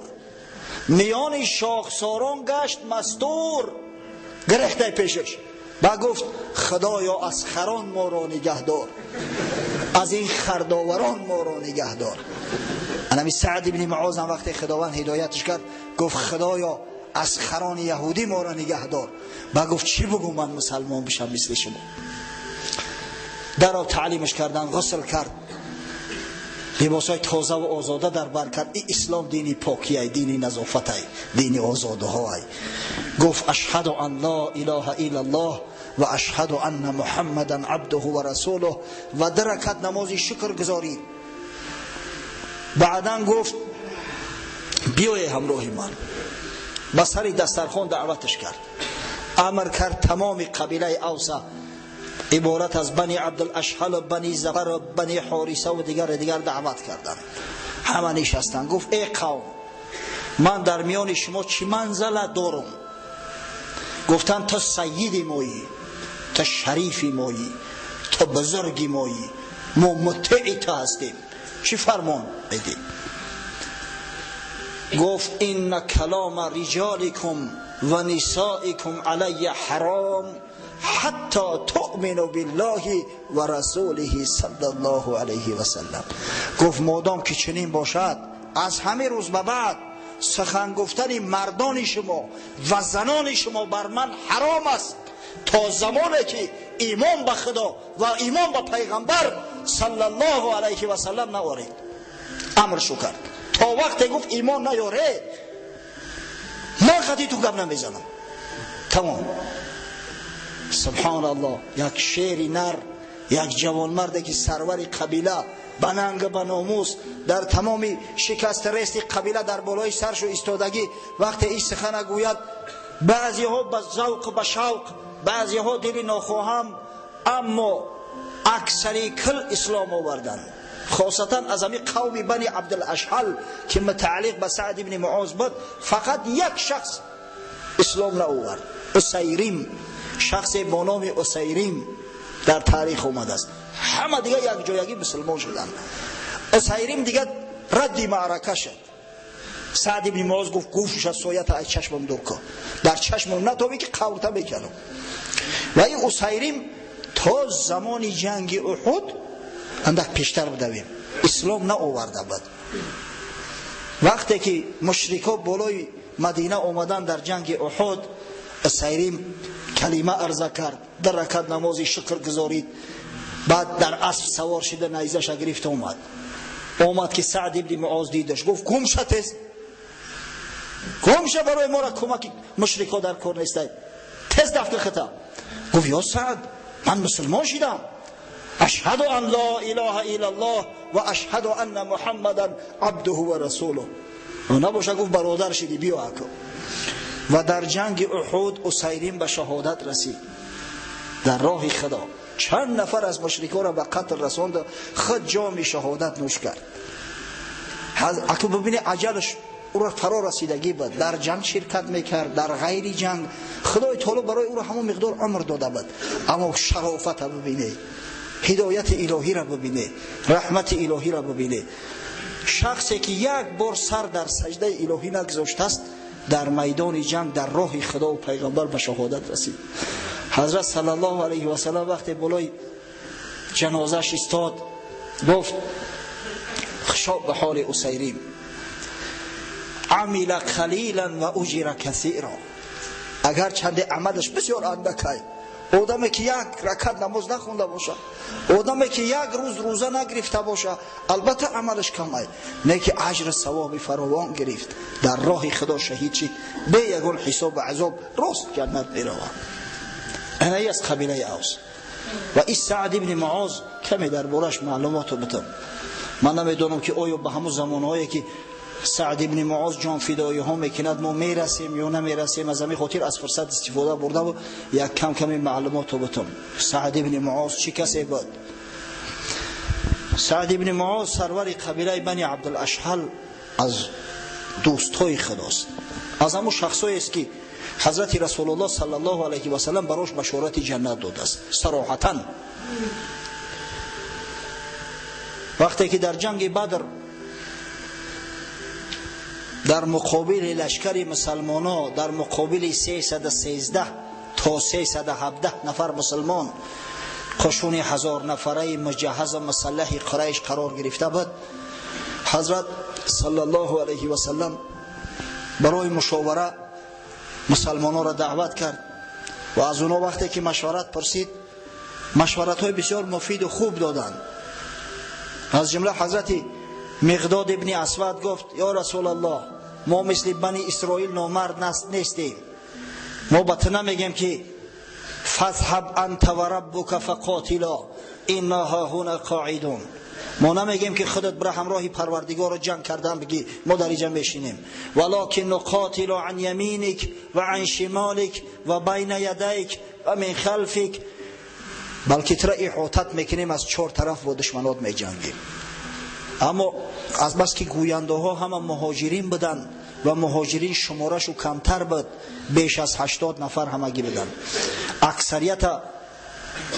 миёни шохсорон гашт мастур. Гирехтай пешаш ба гуфт худоё аз харон моро нигаҳдор, аз ин хардоварон моро нигаҳдор. Анами Саъд ибни Муоз ҳам вақте Худованд ҳидоятш кард гуфт худоё аз харони яҳудӣ моро нигаҳдор. Ба гуфт чӣ бугум ман мусалмон бишам мисли шумо. Даро таълимаш кардан, ғусл кард, либосҳои тоза ва озода дар бар кард. Ин ислом дини покиай, дини назофатай, дини озодаҳоай. Гуфт ашҳаду ан ла илаҳа иллаллоҳ ва ашҳаду анна муҳаммадан абдуҳу ва расулуҳ. Ва ду ракат намози шукр гузорид. Баъдан гуфт биёе ҳамроҳи ман. Ба сари дастархон даъваташ кард, амр кард тамоми қабилаи Авса иборат аз Бани Абдулашҳал ва Бани Зафар ва Бани Ҳориса ва дигар дигар даъват карданд. Ҳама нишастанд. Гуфт эй қавм, ман дар миёни шумо чӣ манзалат дорам? Гуфтанд ту сайиди моӣ, ту шарифи моӣ, ту бузурги моӣ, мо мутеи ту ҳастем, чӣ фармон медиҳ? Гуфт инна калома риҷоликум ва нисоикум алайя ҳаром ҳатто туъмину биллаҳи ва расулиҳи саллаллоҳу алайҳи васаллам. Гуфт модом ки чунин бошад, аз ҳамин рӯз ба баъд сухан гуфтани мардони шумо ва занони шумо бар ман ҳаром аст то замоне ки имон ба Худо ва имон ба пайғамбар саллаллоҳу алайҳи васаллам наоред. Амршу кард то вақте гуфт имон наёред, ман хати ту гап намезанам. Тамом. Субҳаналлоҳ, як шери нар, як ҷавонмарде ки сарвари қабила, ба нанг ба номус, дар тамоми шикасти рести қабила дар болои саршу истодагӣ, вақте ин сухана гӯяд, баъзеҳо ба завқ ба шавқ, баъзеҳо дили нохоҳам, аммо аксари кул ислом оварданд. Хосатан аз ҳамин қавми Бани Абдулашҳал ки мутааллиқ ба Саъд ибни Муоз буд, фақат як шахс ислом наовард, Усайрим. Шахсе бо номи Усайрим дар таърих омадааст. Ҳама дига якҷоягӣ мусулмон шуданд. Усайрим дига радди маърака шуд. Саъд ибни Муоз гуфт гӯшуша соята аз чашмам дур кун, дар чашмам натобӣ ки қаврта мекунам. Ва ин Усайрим то замони ҷанги Уҳуд андак пештар будавем, ислом наоварда буд. Вақте ки мушрико болои Мадина омадан дар ҷанги Уҳуд, Усайрим калима арза кард, дар ракат намози шукр гузорид, баъд дар асп савор шида найзаша гирифт омад. Омад ки Саъд ибни Муоз дидаш, гуфт гум ша тез, гум ша, барои мора кӯмаки мушрико дар кор нестай, тез дафтр хита. Гуфт ё Саъд, ман мусулмон шидам, ашҳаду ан ла илаҳа иллаллоҳ ва ашҳаду анна муҳаммадан абдуҳу ва расулуҳ. Набоша гуфт бародар шидӣ, биё ако. Ва дар ҷанги Уҳуд Усайрим ба шаҳодат расид дар роҳи Худо. Чанд нафар аз мушрикоро ба қатл расонд, худ ҷоми шаҳодат нӯш кард. Аку бибини аҷалаш ӯро фаро расидагӣ буд, дар ҷанг ширкат мекард, дар ғайри ҷанг. Худои таоло барои ӯро ҳамон миқдор умр дода буд, аммо шарофата бибине, ҳидояти илоҳиро бибине, раҳмати илоҳиро бибине. Шахсе ки як бор сар дар саҷдаи илоҳӣ нагузоштааст, дар майдони ҷанг дар роҳи Худо ва пайғамбар ба шаҳодат расид. Ҳазрат саллаллоҳу алайҳи васаллам вақте болои ҷанозааш истод, гуфт: хушо ба ҳоли Усайрим, амила қалилан ва уҷира касира. Агар чанде амалаш бисёр андакай, одаме ки як ракат намоз нахонда боша, одаме ки як рӯз рӯза нагирифта боша, албатта амалаш камай, не ки аҷр савоби фаровон гирифт, дар роҳи Худо шаҳид шид, бе ягон ҳисобу азоб рост ҷаннат меравад. Ана аз қабилаи Авс. Ва ин Саъд ибни Муоз каме дар бораш маълумотро битам. Ман намедонам ки оё ба ҳамон замонҳое ки Саъд ибни Муоз ҷонфидоиҳо мекунад мо мерасем ё намерасем. Аз ҳамин хотир аз фурсат истифода бурдаву як кам ками маълумотро битам. Саъд ибни Муоз чӣ касе буд? Саъд ибни Муоз сарвари қабилаи Бани Абдулашҳал, аз дӯстҳои Худост, аз ҳамон шахсҳоест ки ҳазрати Расулуллоҳ саллаллоҳу алайҳи васаллам барош башорати ҷаннат додааст сароҳатан. Вақте ки дар ҷанги Бадр дар муқобили лашкари мусалмоно, дар муқобили 313 то 317 нафар мусалмон, қушуни 1000 нафараи муҷаҳҳазу мусаллаҳи Қурайш қарор гирифта буд, ҳазрат саллаллоҳу алайҳи васаллам барои мушовара мусалмононро даъват кард ва аз онҳо вақте ки машварат пурсид, машваратҳои бисёр муфиду хуб доданд. Аз ҷумла ҳазрати Миқдод ибни Асвад гуфт: ё Расулаллоҳ, мо мисли Бани Исроил номард нестем. Мо ба ту намегем ки фазҳаб анта ва раббука фақотила инна ҳаҳуна қоидун. Мо намегем ки худат бира ҳамроҳи Парвардигорро ҷанг кардан бигӣ, мо дар инҷа мешинем. Валокин нуқотилу ан яминик ва ан шимолик ва байна ядайк ва мин халфик, балки тура иҳотат мекунем, аз чор тараф бо душманот меҷангем. Аммо аз бас ки гӯяндаҳо ҳама муҳоҷирин буданд ва муҳоҷирин шуморашу камтар буд, беш аз 80 нафар ҳамагӣ буданд, аксарията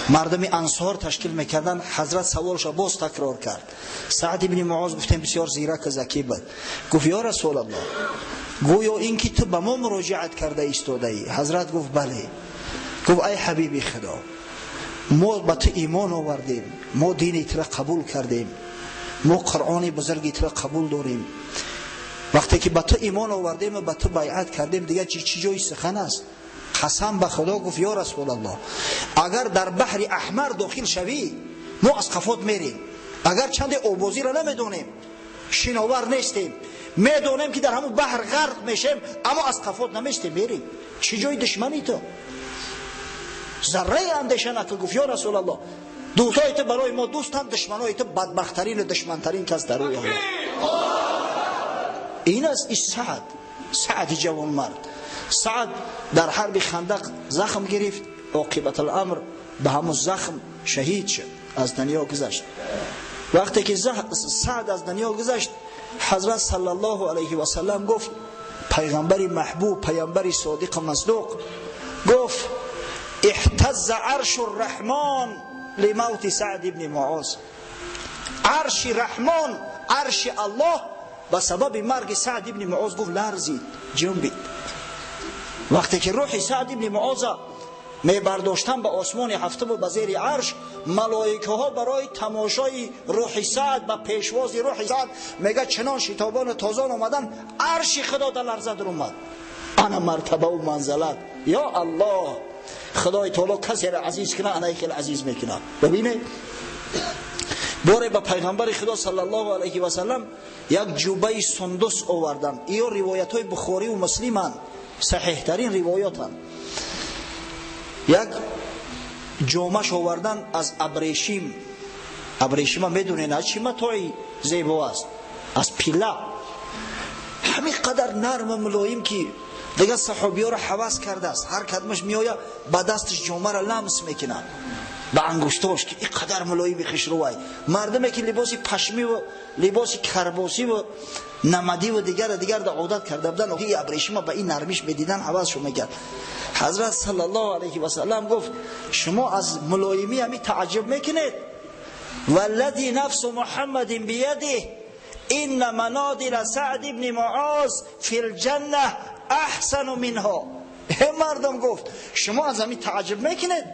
мардуми ансор ташкил мекарданд. Ҳазрат саволша боз такрор кард. Саъд ибни Муоз, гуфтем, бисёр зираку закӣ буд, гуфт: ё Расулаллоҳ, гӯё ин ки ту ба мо муроҷиат карда истодаӣ. Ҳазрат гуфт: бале. Гуфт: ай ҳабиби Худо, мо ба ту имон овардем, мо дини тура қабул кардем, мо Қуръони бузурги тура қабул дорем. Вақте ки ба ту имон овардем ва ба ту байъат кардем, дигар чӣ ҷои сухан аст? Қасам ба Худо, гуфт, ё Расулаллоҳ, агар дар баҳри Аҳмар дохил шавӣ, мо аз қафот мерем. Агар чанде обозиро намедонем, шиновар нестем, медонем ки дар ҳамон баҳр ғарқ мешем, аммо аз қафот наместем, мерем. Чӣ ҷои душманӣ ту? Зарраи андеша накун. Гуфт: ё Расулаллоҳ, дӯстои ту барои мо дӯстанд, душманои ту бадбахттарину душмантарин кас дар рӯи олам. Ин аст ис Саъд, Саъди ҷавонмард. Саъд дар ҳарби Хандақ захм гирифт, оқибатуламр ба ҳамон захм шаҳид шуд, аз дунё гузашт. Вақте ки Саъд аз дунё гузашт, ҳазрат саллаллоҳу алайҳи васаллам гуфт, пайғамбари маҳбуб, пайғамбари содиқу масдуқ гуфт: اهتز عرش الرحمن لموت سعد ابن معاذ. عرش رحمان، عرش الله ба сабаби марги Саъд ибни Муоз, гуфт, ларзид, ҷунбид. Вақте ки рӯҳи Саъд ибни Муоза мебардоштан ба осмони ҳафтуму ба зери арш, малоикаҳо барои тамошои рӯҳи Саъд, ба пешвози рӯҳи Саъд, мега, чунон шитобону тозон омадан, арши Худо дар ларза даромад. Ана мартабаву манзалат. Ё Аллоҳ, Худои таоло касеро азиз кунад, анаи хеле азиз мекунад. Бибинед, боре ба пайғамбари Худо саллаллоҳу алайҳи васаллам як ҷубаи сундус оварданд. Иё ривоятҳои Бухориву Муслиманд, саҳеҳтарин ривоятанд. Як ҷомаш овардан аз абрешим. Абрешима медонед, аз чӣ матои зебо аст? Аз пила. Ҳамин қадар нарму мулоим ки дигар саҳобиёро ҳавас кардааст. Ҳар кадмаш меояд, ба дасташ ҷомаро ламс мекунад ба ангуштош, ки ин қадар мулоими хушрӯвай. Мардуме ки либоси пашмиву либоси карбосиву намадиву дигар дигар да одат карда буданд, ин абрешима ба ин нармиш медидан, ҳавасшо мекард. Ҳазрат саллаллоҳу алайҳи васаллам гуфт: шумо аз мулоимӣ ҳами тааҷҷуб мекунед? Валлади нафсу Муҳаммадин биядиҳ инна манодила Саъд ибни Муоз фил ҷанна аҳсану минҳо. Мардум гуфт шумо аз ҳамин таъаҷҷуб мекунед?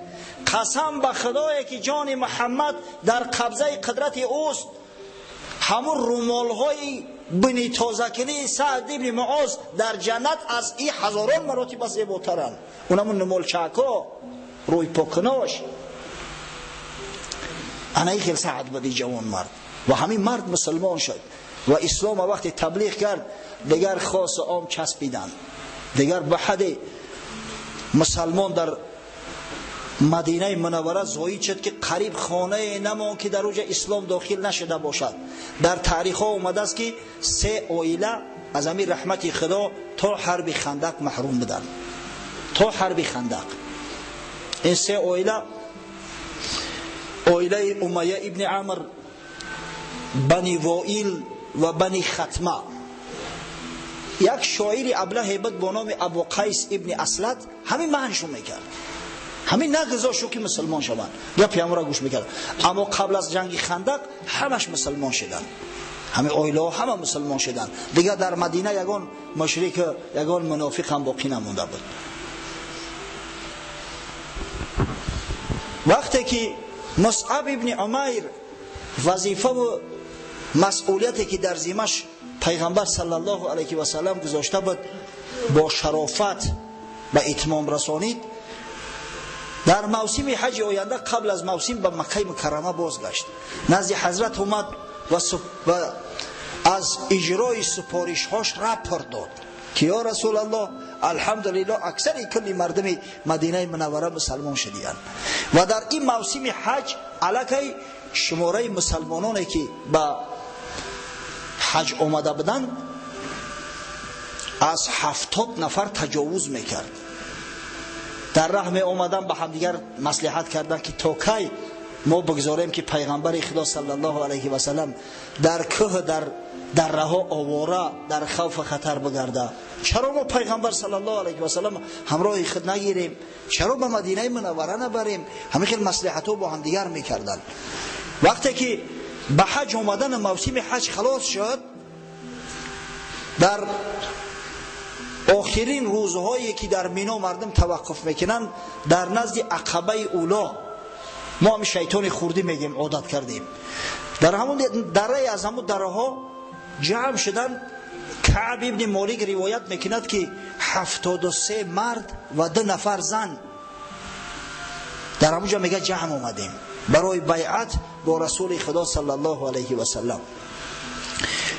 Қасам ба худое ки ҷони Муҳаммад дар қабзаи қудрати ӯст, ҳамун румолҳои бини тозакунии Саъд ибни Муоз дар ҷаннат аз ин ҳазорон маротиба зеботаранд. Унамун румолчако рӯй покунош. Ана ин хел Саъд буд, ин ҷавонмард. Ва ҳамин мард мусулмон шуд ва ислом вақте таблиғ кард, дигар хос ом часпиданд. Дигар ба ҳадде мусалмон дар Мадинаи Мунаввара зоид шуд ки қариб хонае намонд ки дар оҷа ислом дохил нашуда бошад. Дар таърихҳо омадааст ки 3 оила аз ҳамин раҳмати Худо то ҳарби Хандақ маҳрум буданд. То ҳарби Хандақ. Ин 3 оила оилаи Умайя ибни Амр, Бани Воил ва Бани Хатма. Як шоири аблаҳе буд бо номи Абу Қайс ибни Аслад, ҳамин маҳншон мекард, ҳамин нагузошт ки мусулмон шаванд, гапи ҳамонро гӯш мекард. Аммо қабл аз ҷанги Хандақ ҳамаш мусулмон шуданд, ҳамин оилаҳо ҳама мусулмон шуданд. Дигар дар Мадина ягон мушрик, ягон мунофиқ ҳам боқӣ намонда буд. Вақте ки Мусъаб ибни Умайр вазифаву масъулияте ки дар зимаш пайғамбар саллаллоҳу алайҳи васаллам гузошта буд бо шарофат ба итмом расонид, дар мавсими ҳаҷи оянда қабл аз мавсим ба Маккаи Мукаррама бозгашт. Назди ҳазрат омад ва аз иҷрои супоришҳош рапорт дод ки ё Расулаллоҳ, алҳамдулиллоҳ, аксари кулли мардуми Мадинаи Мунаввара мусалмон шудиянд ва дар ин мавсими ҳаҷ аллакай шумораи мусалмононе ки ба ҳаҷ омада буданд аз 70 нафар таҷовуз мекард. Дар раҳ меомадан ба ҳамдигар маслиҳат карданд ки то кай мо бигзорем ки пайғамбари Худо саллаллоҳу алайҳи васаллам дар кӯҳ, дар дарраҳо овора, дар хавфу хатар бигарда. Чаро мо пайғамбар саллаллоҳу алайҳи васаллам ҳамроҳи худ нагирем? Чаро ба Мадинаи Мунаввара набарем? Ҳамин хел маслиҳатҳо бо ҳамдигар мекарданд. Вақте ки ба ҳаҷ омадан мавсими ҳаҷ халос шуд, дар охирин рӯзҳое ки дар Мино мардум таваққуф мекунанд, дар назди Ақабаи Уло, мо ҳам шайтони хурдӣ мегем, одат кардем, дар ҳамон дарае аз ҳамон дараҳо ҷамъ шуданд. Каъб ибни Молик ривоят мекунад ки 73 мард ва 2 нафар зан дар ҳамон ҷо мега ҷамъ омадем барои байъат бо Расули Худо саллаллоҳу алайҳи васаллам.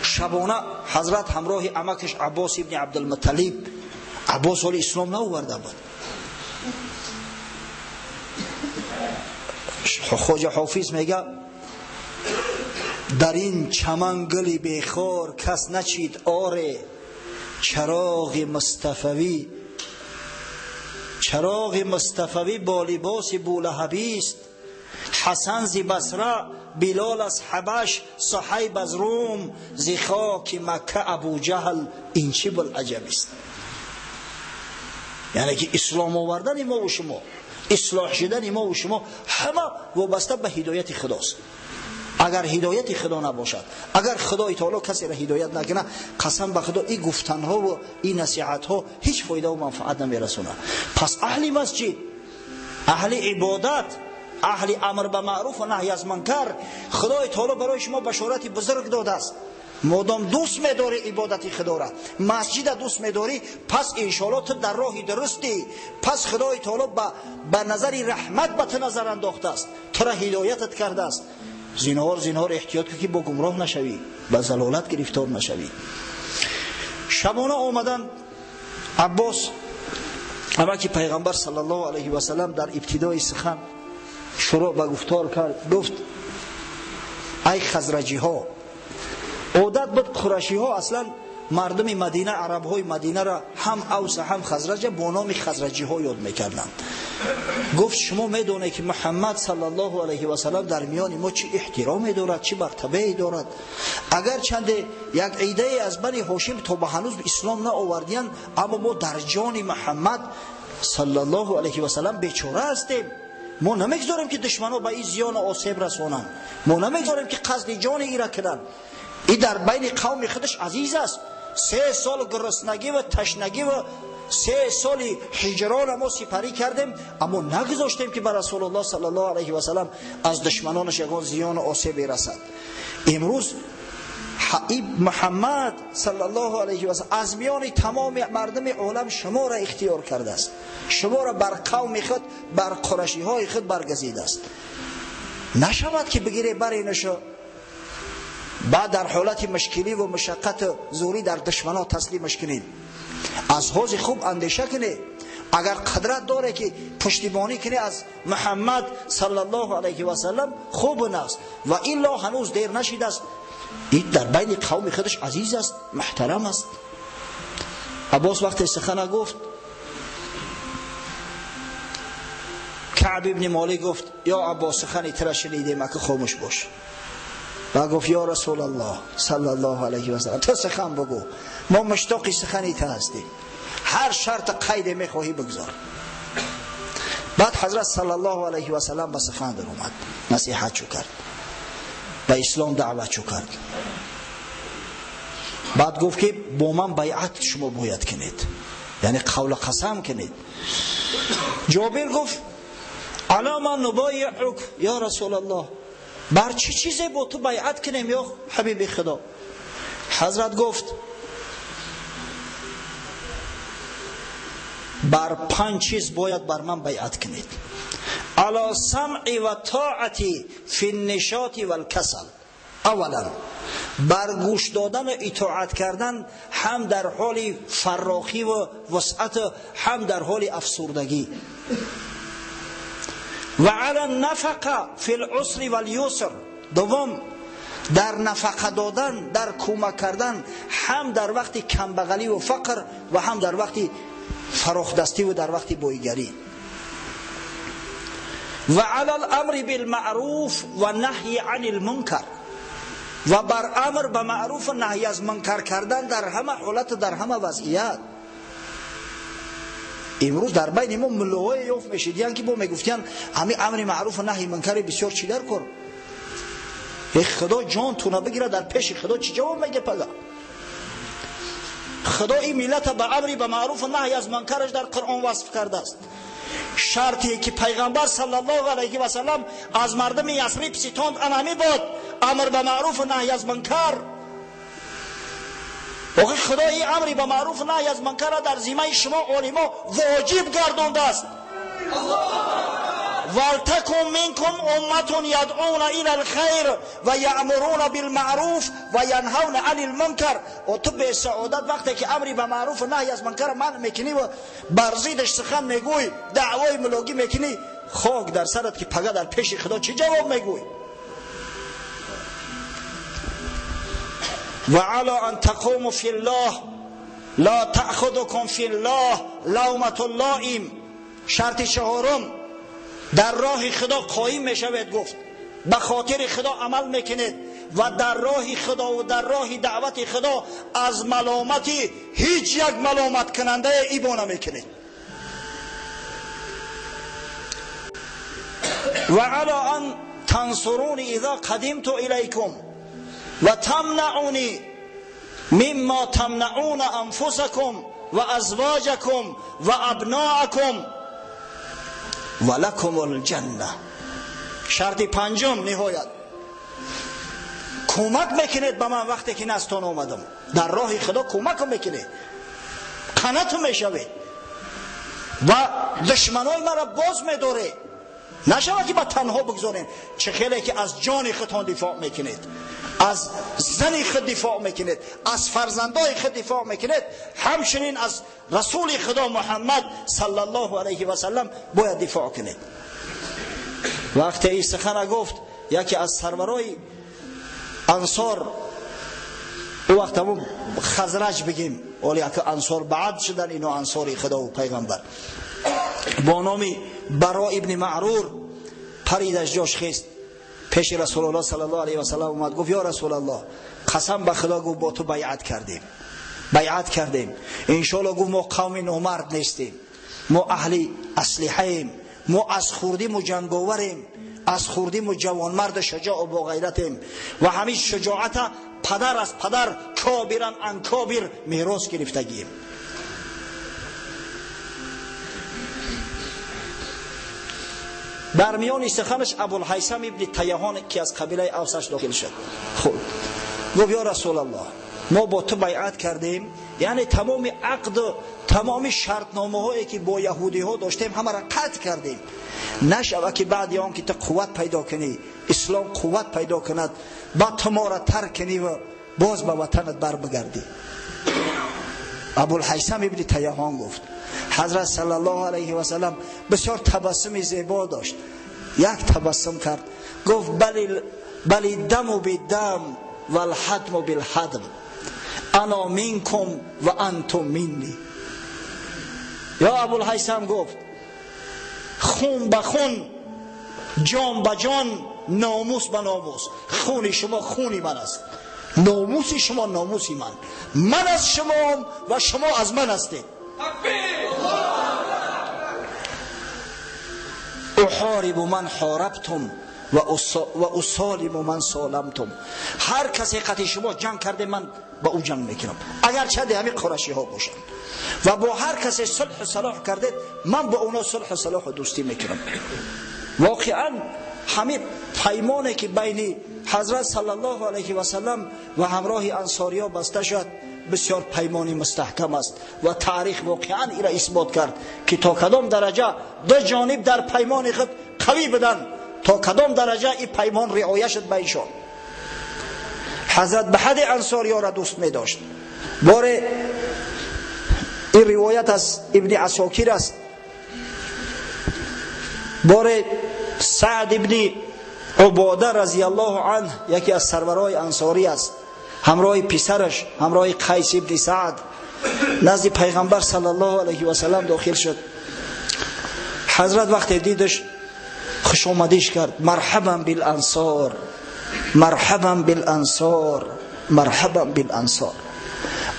Шабона ҳазрат ҳамроҳи амакаш Аббос ибни Абдулмутталиб, Аббос ҳоли ислом наоварда буд, хоҷа Ҳофиз мега дар ин чаман гули бехор кас начид оре, чароғи мустафавӣ бо либоси булаҳабист, Ҳасан зи Басра, Билол аз Ҳабаш, Суҳайб аз Рум, зи хоки Макка Абуҷаҳл, ин чӣ булаҷабист. Яъне ки ислом овардани мо ва шумо, ислоҳ шудани мо ва шумо ҳама вобаста ба ҳидояти Худост. Агар ҳидояти Худо набошад, агар Худои Таоло касеро ҳидоят накунад, қасам ба Худо ин гуфтанҳо ва ин насиҳатҳо ҳеҷ фоида ва манфаат намерасонад. Пас аҳли масҷид, аҳли ибодат, аҳли амр ба маъруф ва наҳй аз мункар, Худои Таоло барои шумо башорати бузург додааст. Модом дӯст медорӣ ибодати Худоро, масҷида дӯст медорӣ, пас иншоалло ту дар роҳи дурустӣ. Пас Худои Таоло ба назари раҳмат ба ту назар андохтааст, тура ҳидоятат кардааст. Зинҳор зинҳор эҳтиёт кун ки бо гумроҳ нашавӣ, ба залолат гирифтор нашавӣ. Шабона омадан Аббос амаки пайғамбар саллаллоҳу алайҳи васаллам дар ибтидои сухан шурӯъ ба гуфтор кард, гуфт ай хазраҷиҳо. Одат буд қурашиҳо аслан мардуми Мадина, арабҳои Мадинаро ҳам Авса ҳам Хазраҷа бо номи хазраҷиҳо ёд мекарданд. Гуфт шумо медонед ки Муҳаммад саллаллоҳу алайҳи васаллам дар миёни мо чӣ эҳтироме дорад, чӣ мартабае дорад. Агарчанде як идае аз Бани Ҳошим то ба ҳанӯз ислом наовардиянд, аммо мо дар ҷони Муҳаммад саллаллоҳу алайҳи васаллам бечора ҳастем. Мо намегузорем ки душманҳо ба ин зиёну осеб расонанд, мо намегузорем ки қасди ҷони ира кунанд. Ин дар байни қавми худаш азиз аст. 3 сол гуруснагӣ ва ташнагӣ ва 3 соли ҳиҷрона мо сипарӣ кардем, аммо нагузоштем ки ба Расулуллоҳ саллаллоҳу алайҳи васаллам аз душманонаш ягон зиёну осебе расад. Имрӯз Муҳаммад саллаллоҳу алайҳи васаллам аз миёни тамоми мардуми олам шуморо ихтиёр кардааст, шуморо бар қавми худ, бар қурашиҳои худ баргазидааст. Нашавад ки бигире баринашо баъд дар ҳолати мушкилӣ ва мушаққату зӯрӣ дар душманон таслимаш кунед. Аз ҳози хуб андеша кунед, агар қудрат доре ки пуштибонӣ кунед аз Муҳаммад саллаллоҳу алайҳи васаллам хуб аст, ва илло ҳанӯз дер нашидааст. Ин дар байни қавми худаш азиз аст, муҳтарам аст. Аббос вақте сухана гуфт, Каъб ибни Молик гуфт: ё Аббос, сухани тура шунидем, ака хомӯш бош. Ва гуфт: ё Расулаллоҳ саллаллоҳу алайҳи васаллам, ту сухан бигӯ, мо муштоқи сухани ту ҳастем, ҳар шарт қайде мехоҳӣ бигзор. Баъд ҳазрат саллаллоҳу алайҳи васаллам ба сухан даромад, насиҳат чу кард, ба ислом даъват чу кард. Баъд гуфт ки бо ман байъат шумо бояд кунед, яъне қавлу қасам кунед. Ҷобир гуфт: ала ма нубайиук ё Расулаллоҳ, бар чӣ чизе бо ту байъат кунем ё ҳабиби Худо? Ҳазрат гуфт: бар 5 чиз бояд бар ман байъат кунед. Ала самъи ва тоати фи нишоти валкасал. Аввалан бар гӯш додан ва итоат кардан ҳам дар ҳоли фаррохӣ ва вусъат, ҳам дар ҳоли афсурдагӣ. Ва ала нафақа фи лусри валюср. Дуввум дар нафақа додан, дар кӯмак кардан ҳам дар вақти камбағалӣ ва фақр ва ҳам дар вақти фарохдастӣ ва дар вақти бойгарӣ. Ва ала ламри билмаъруф ва наҳйи ани лмункар. Ва бар амр ба маъруф ва наҳй аз мункар кардан дар ҳама ҳолат ва дар ҳама вазъият. Имрӯз дар байни мо муллоҳое ёфт мешидиянд ки бо мегуфтиянд ҳамин амри маъруф ва наҳйи мункаре бисёр чӣ дар кор? Э Худо ҷон туна бигирад, дар пеши Худо чӣ ҷавоб мега пага? Худо ин миллата ба амри ба маъруф ва наҳй аз мункараш дар Қуръон васф кардааст. Шарте ки пайғамбар саллаллоҳу алайҳи васаллам аз мардуми Ясриб ситонд анами буд: амр ба маъруф ва наҳй аз мункар. Охи Худо ин амри ба маъруф ва наҳй аз мункарро дар зиммаи шумо олимо воҷиб гардондааст. ولتكن منكم أمة يدعون إلى الخير ويأمرون بالمعروف وينهون عن المنكر. و تو به سعادت وقتی که امری به معروف و نهی از منکر منع میکنی و بر ضدش سخن میگوی، دعوای ملاگی میکنی، خاک در سرت که پگه در پیش خدا چی جواب میگوی؟ و علی ان تقوموا فی الله لا تأخذكم فی الله لومة لائم. شرط چهارم، در راه خدا قایم میشوید. گفت به خاطر خدا عمل میکنید و در راه خدا و در راه دعوت خدا از ملامت هیچ یک ملامت کننده ایبا نمیکنید. و علی ان تنصرونی اذا قدمت الیکم و تمنعونی مما تمنعون انفسکم و ازواجکم و ابناءکم و لکم الجنه. شرط پنجم، نهایت کمک میکنید به من وقتی که نستان آمدم. در راه خدا کمک میکنید، قنات میشوید و دشمنای مرا باز میداره. نشود که با تنها بگذارین. چه خیلی که از جان خودتان دفاع میکنید، از زن خود دفاع میکنید، از فرزندای خود دفاع میکنید، همچنین از رسول خدا محمد صلی الله علیه و سلم باید دفاع کنید. وقتی این سخن گفت، یکی از سرورای انصار، او وقت همون خزرج بگیم، ولی اگه انصار بعد شدن، اینو انصاری خدا و پیغمبر، با نام برا ابن معرور پرید از جاش خیست پیش رسول الله صلی الله علیه و سلم اومد، گفت یا رسول الله، قسم به خدا، گفت با تو بیعت کردیم، بیعت کردیم، انشالله. گفت ما قوم نامرد نیستیم، ما اهل اسلحه ایم، ما از خوردیم و جنگاوریم، از خوردیم و جوانمرد شجاع و با غیرتیم و همین شجاعت پدر از پدر کابرن ان کابر میراث گرفتگیم. Дар миёни суханаш Абулҳайсам ибни Тайҳон ки аз қабилаи Авсаш дохил шуд, худ гуфт: ё Расулаллоҳ, мо бо ту байъат кардем, яъне тамоми ақду тамоми шартномаҳое ки бо яҳудиҳо доштем ҳамаро қатъ кардем. Нашава ки баъди он ки ту қувват пайдо кунӣ, ислом қувват пайдо кунад, баъд ту моро тарк кунӣ ва боз ба ватанат барбигардӣ. Абулҳайсам ибни Тайҳон гуфт. Ҳазрат саллаллоҳу алайҳи васаллам бисёр табассуми зебо дошт. Як табассум кард, гуфт: бали даму бидам валҳадму билҳадм, ана минкум ва антум минни. Ё Абулҳайсам гуфт: хун ба хун, ҷон ба ҷон, номус ба номус. Хуни шумо хуни ман аст, номуси шумо номуси ман. Ман аз шумоам ва шумо аз ман ҳастед. Уҳорибу ман ҳорабтум ва усолиму ман соламтум. Ҳар касе қати шумо ҷанг карде, ман ба ӯ ҷанг мекунам, агарча ҳамин қурашиҳо бошанд. Ва бо ҳар касе сулҳу салоҳ кардед, ман бо онҳо сулҳу салоҳу дӯстӣ мекунам. Воқеан ҳамин паймоне ки байни ҳазрат саллаллоҳу алайҳи васаллам ва ҳамроҳи ансориҳо баста шуд, бисёр паймони мустаҳкам аст ва таърих воқеан иро исбот кард ки то кадом дараҷа ду ҷониб дар паймони худ қавӣ буданд, то кадом дараҷа ин паймон риоя шуд ба ишон. Ҳазрат ба ҳадди ансориёро дӯст медошт. Боре ин ривоят аз ибни Асокир аст. Боре Саъд ибни Убода разияллоҳу анҳ, яке аз сарварои ансорӣ аст, ҳамроҳи писараш, ҳамроҳи Қайс ибни Саъд назди пайғамбар саллаллоҳу алайҳи васаллам дохил шуд. Ҳазрат вақте дидаш хушомадиш кард: марҳабан билансор, марҳабан билансор, марҳабан билансор.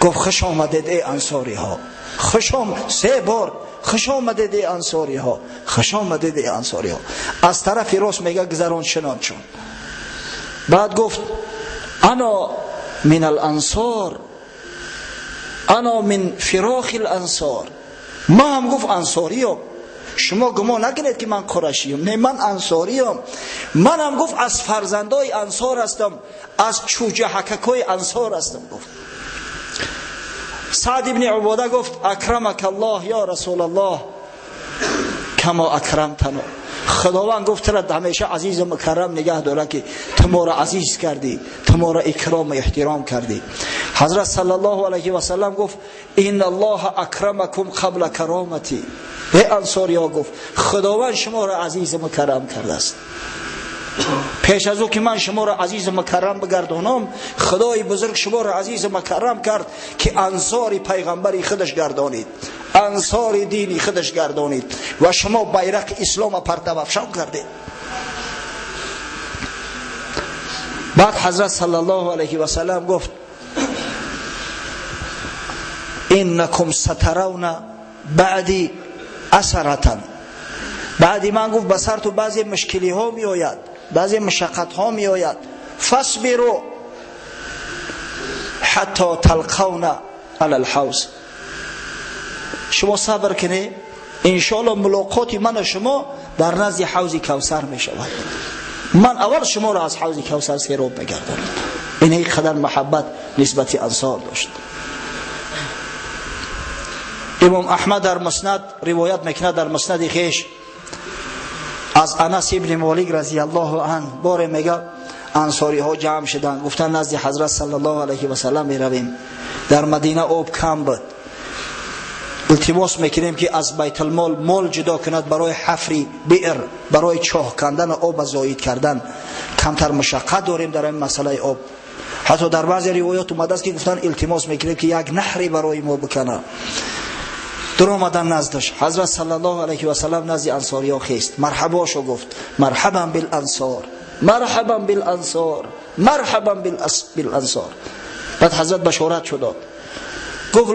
Гуфт: хуш омадед эй ансориҳо, се бор хуш омадед эй ансориҳо, хуш омадед эй ансориҳо. Аз тарафи рост мега гузарон шинон чун. Баъд гуфт: ана мин алансор, ана мин фирохи алансор. Ман ҳам гуфт ансориям, шумо гумон накунед ки ман қурашиям, не, ман ансориям. Манам гуфт аз фарзандои ансор ҳастам, аз чӯҷаҳакакҳои ансор ҳастам. Гуфт Саъд ибни Убода гуфт: акрамак аллоҳ ё расулаллоҳ кама акрамтано. Худованд гуфт туро ҳамеша азизу мукаррам нигаҳ дорад ки ту моро азиз кардӣ, ту моро икрому эҳтиром кардӣ. Ҳазрат саллаллоҳу алайҳи васаллам гуфт: инна аллоҳа акрамакум қабла каромати. Эй ансориҳо, гуфт, худованд шуморо азизу мукаррам кардааст. Пеш аз ӯ ки ман шуморо азизу мукаррам бигардонам, худои бузург шуморо азизу мукаррам кард ки ансори пайғамбари худаш гардонид, ансори дини худаш гардонид ва шумо байрақи ислома партавафшон кардед. Баъд ҳазрат саллаллоҳу алайҳи васаллам гуфт: иннакум сатаравна баъди асаратан. Баъди ман гуфт ба сарту баъзе мушкилиҳо меояд, баъзе мушаққатҳо меояд. Фасбиру ҳатто талқавна ала лҳавз. Шумо сабр кунед, иншоалло мулоқоти ману шумо дар назди ҳавзи Кавсар мешавад. Ман аввал шуморо аз ҳавзи Кавсар сероб мегардонам. Ин ин қадар муҳаббат нисбати ансор дошт. Имом Аҳмад дар Муснад ривоят мекунад, дар Муснади хеш аз Анас ибни Молик разияллоҳу анҳ, боре мега ансориҳо ҷамъ шуданд, гуфтанд назди ҳазрат саллаллоҳу алайҳи васаллам меравем, дар Мадина об кам буд, илтимос мекунем ки аз байтулмол мол ҷудо кунад барои ҳафри биър, барои чоҳ кандан ва об зоид кардан. Камтар мушаққат дорем дар ин масъалаи об. Ҳатто дар баъзе ривоят омадааст ки гуфтанд илтимос мекунем ки як наҳре барои мо бикана. Дар омадан наздаш ҳазрат саллаллоҳу алайҳи васаллам назди ансориҳо хест, марҳабошо гуфт: марҳабан билансор, марҳабан билансор, марҳабан билансор. Баъд ҳазрат башорат шуд дод, гуфт: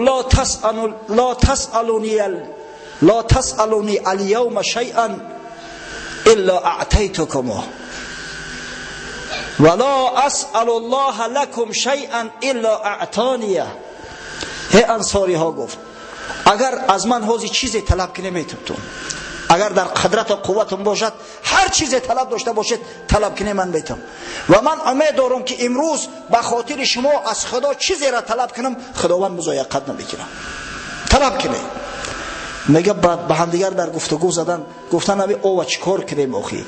ла тасалуни алявма шайъан илла аътайтукумуҳ ва ла асъалу аллоҳа лакум шайъан илла аътония. Эй ансориҳо, гуфт, агар аз ман ҳозир чизе талаб кунед метубтун, Агар дар қудрат ва қувватам бошад, ҳар чизе талаб дошта бошед, талаб кунед, ман метам. Ва ман умед дорам ки имрӯз ба хотири шумо аз Худо чизеро талаб кунам, Худованд музояқат намекунад. Талаб кунед. Мега ба ҳамдигар дар гуфтугӯ задан, гуфтан аби ова чикор кунем охи?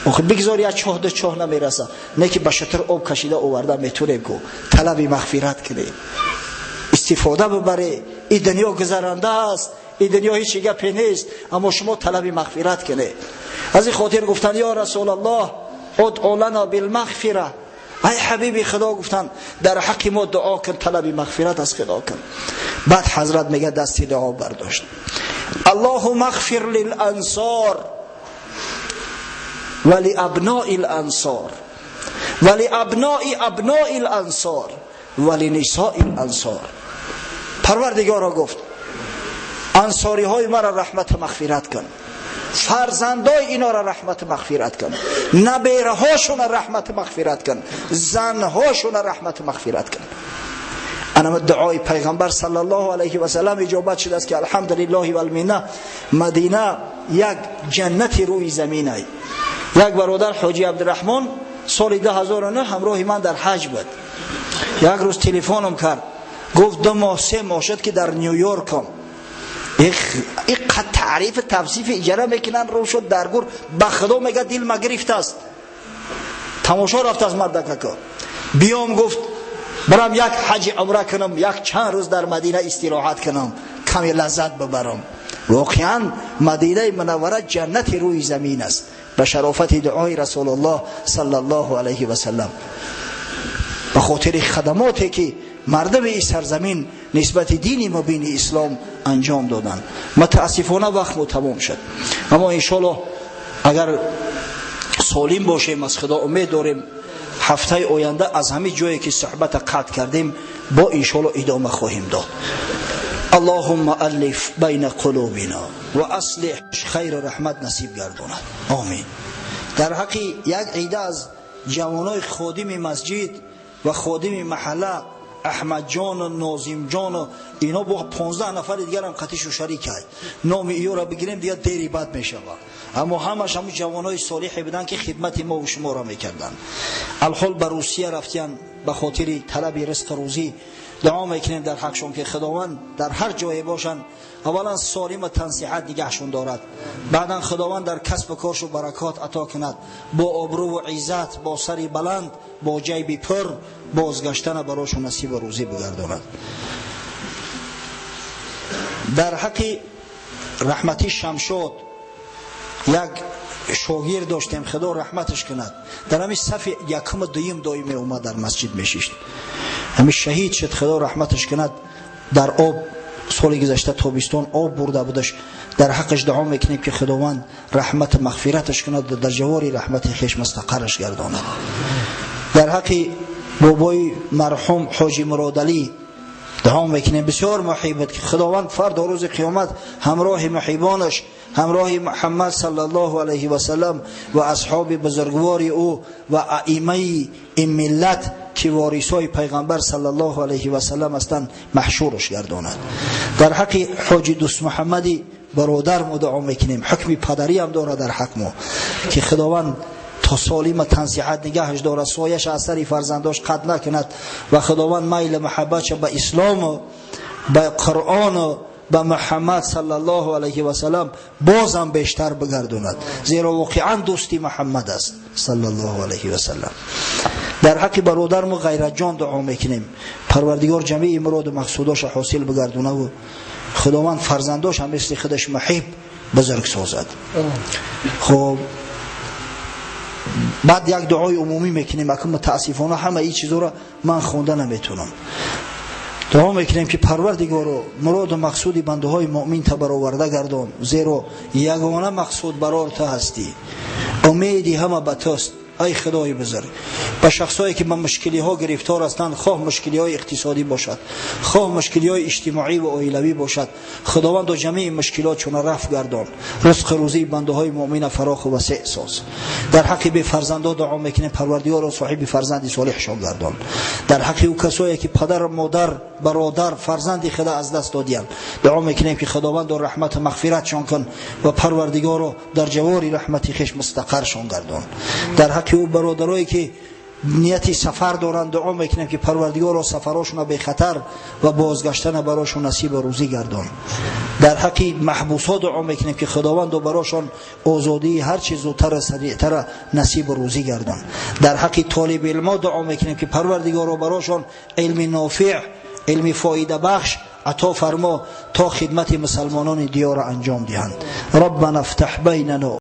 Охи бигзор як чоҳ ду чоҳ намераса, не ки ба шутур об кашида оварда метунем ку. Талаби мағфират кунем. Истифода бибаре. Ин дунё гузаранда аст. Ин дунё ҳеҷ гапе нест, аммо шумо талаби мағфират кунед. Аз ин хотир гуфтан ё Расулаллоҳ, ادع لنا بالمغفرة. ای حبیبی خدا گفتن در حق ما دعا کن، طلب مغفرت از خدا کن. بعد حضرت میگه دست دعا برداشت، اللهم اغفر للانصار ولابناء الانصار ولابناء ابناء الانصار ولنساء الانصار. پروردگارا گفت انصاری های مرا رحمت مغفرت کن، فرزندای اینا را رحمت مغفرت کن، نبیره هاشون رحمت مغفرت کن، زنهاشون رحمت مغفرت کن. انا دعای پیغمبر صلی الله علیه و سلم اجابت شده است که الحمدلله والمنه مدینه یک جنت روی زمین است. یک برادر حاجی عبدالرحمن سال 2009 همراه من در حج بود. یک روز تلفنم کرد، گفت 2 ماه 3 ماه شد که در نیویورکم. این تعریف توصیف اجاره میکنن رو شد در گور، به خدا میگه دل ما گرفته است، تماشا رفته از مردککا. بیام گفت برم یک حج عمره کنم، یک چند روز در مدینه استراحت کنم، کمی لذت ببرم. واقعا مدینه منوره جنت روی زمین است به شرافت دعای رسول الله صلی الله علیه و سلم. به خاطر خدماتی که مردم این سرزمین نسبت دین مبین اسلام انجام دادن. متاسفانه وقت تمام شد، اما انشالله اگر سالم باشیم از خدا امید داریم هفته آینده از همه جایی که صحبت قطع کردیم با انشالله ادامه خواهیم داد. اللهم الف بین قلوبنا و اصلح خیر و رحمت نصیب گرداند. آمین. در حق یک عده از جوانای خادم مسجد و خادم محله، احمد جان و ناظم جان و اینا با 15 نفر دیگر هم قطیش و شریک های نام ایو را بگیریم دیگه دیری بد می شود. اما همش هم جوانای صالحی بودن که خدمت ما و شما را میکردن. الحال به روسیه رفتن به خاطر طلب رزق روزی. دعا میکنیم در حقشون که خداوند در هر جای باشن اولا سالم و تنصیحت نگهشون دارد، بعدا خداوند در کسب و کارش و برکات عطا کند، با آبرو و عزت، با سری بلند، با جیب پر بازگشتن براشون نصیب و روزی بگرداند. در حق رحمتی شمشاد یک شاگرد داشتیم، خدا رحمتش کند، در همین صف یکم و دویم دائم اومد در مسجد میشیشت، همین شهید شد، خدا رحمتش کند. در آب سال گذشته تابستان آب برده بودش، در حقش دعا میکنیم که خداوند رحمت مغفرتش کند و در جوار رحمت خویش مستقرش گرداند. در حق بابای مرحوم حاجی مرادعلی دعا میکنیم، بسیار محبت که خداوند فردا روز قیامت همراه محبانش، همراه محمد صلی الله علیه و سلم و اصحاب بزرگوار او و ائمه این ملت که وارثای پیغمبر صلی الله علیه و سلم هستند محشورش گرداند. در حق حاجی دوست محمدی برادر ما دعا میکنیم، حکم پدری هم داره در حق ما که خداوند تا سالم تنصیحت نگهش داره، سایش از سر فرزنداش قطع نکند و خداوند میل محبتش به اسلام و به قرآن و به محمد صلی الله علیه و سلم بازم بیشتر بگرداند، زیرا واقعا دوستی محمد است صلی الله علیه و سلم. در حق برادر ما غیرت جان دعا میکنیم، پروردگار جمیع مراد و مقصوداش حاصل بگردونه و خداوند فرزنداش هم مثل خودش محب بزرگ سازد. خب بعد یک دعای عمومی میکنیم، اکنون متاسفانه همه این چیزا را من خونده نمیتونم. دعا میکنیم که پروردگارا مراد و مقصود بنده های مؤمن تا برآورده گردان، زیرا یگانه مقصود برار تو هستی، امیدی همه به توست. Ай Худои бузург, ба шахсое ки ба мушкилиҳо гирифтор ҳастанд, хоҳ мушкилиҳои иқтисодӣ бошад, хоҳ мушкилиҳои иҷтимоӣ ва оилавӣ бошад, Худовандо ҷамеи мушкилотшона рафъ гардон, ризқу рӯзии бандаҳои муъмина фароху васеъ соз. Дар ҳаққи бефарзандо дуо мекунем, Парвардигоро соҳиби фарзанди солеҳшон гардон. Дар ҳаққи ӯ касое ки падар, модар, бародар, фарзанди худа аз даст додиянд, дуо мекунем ки Худовандо раҳмату мағфиратшон кун ва Парвардигоро дар ҷавори раҳмати хеш мустақаршон гардон. Дар ҳаққи ӯ бародарое ки нияти сафар доранд, дуо мекунем ки Парвардигоро сафарошона бехатар ва бозгаштана барошон насибу рӯзӣ гардон. Дар ҳаққи маҳбусҳо дуо мекунем ки Худовандо барошон озодии ҳарчи зудтара сариътара насибу рӯзӣ гардон. Дар ҳаққи толиби илмо дуо мекунем ки Парвардигоро барошон илми нофеъ, илми фоидабахш ато фармо, то хидмати мусалмонони диёра анҷом диҳанд. Раббана фтаҳ байнано.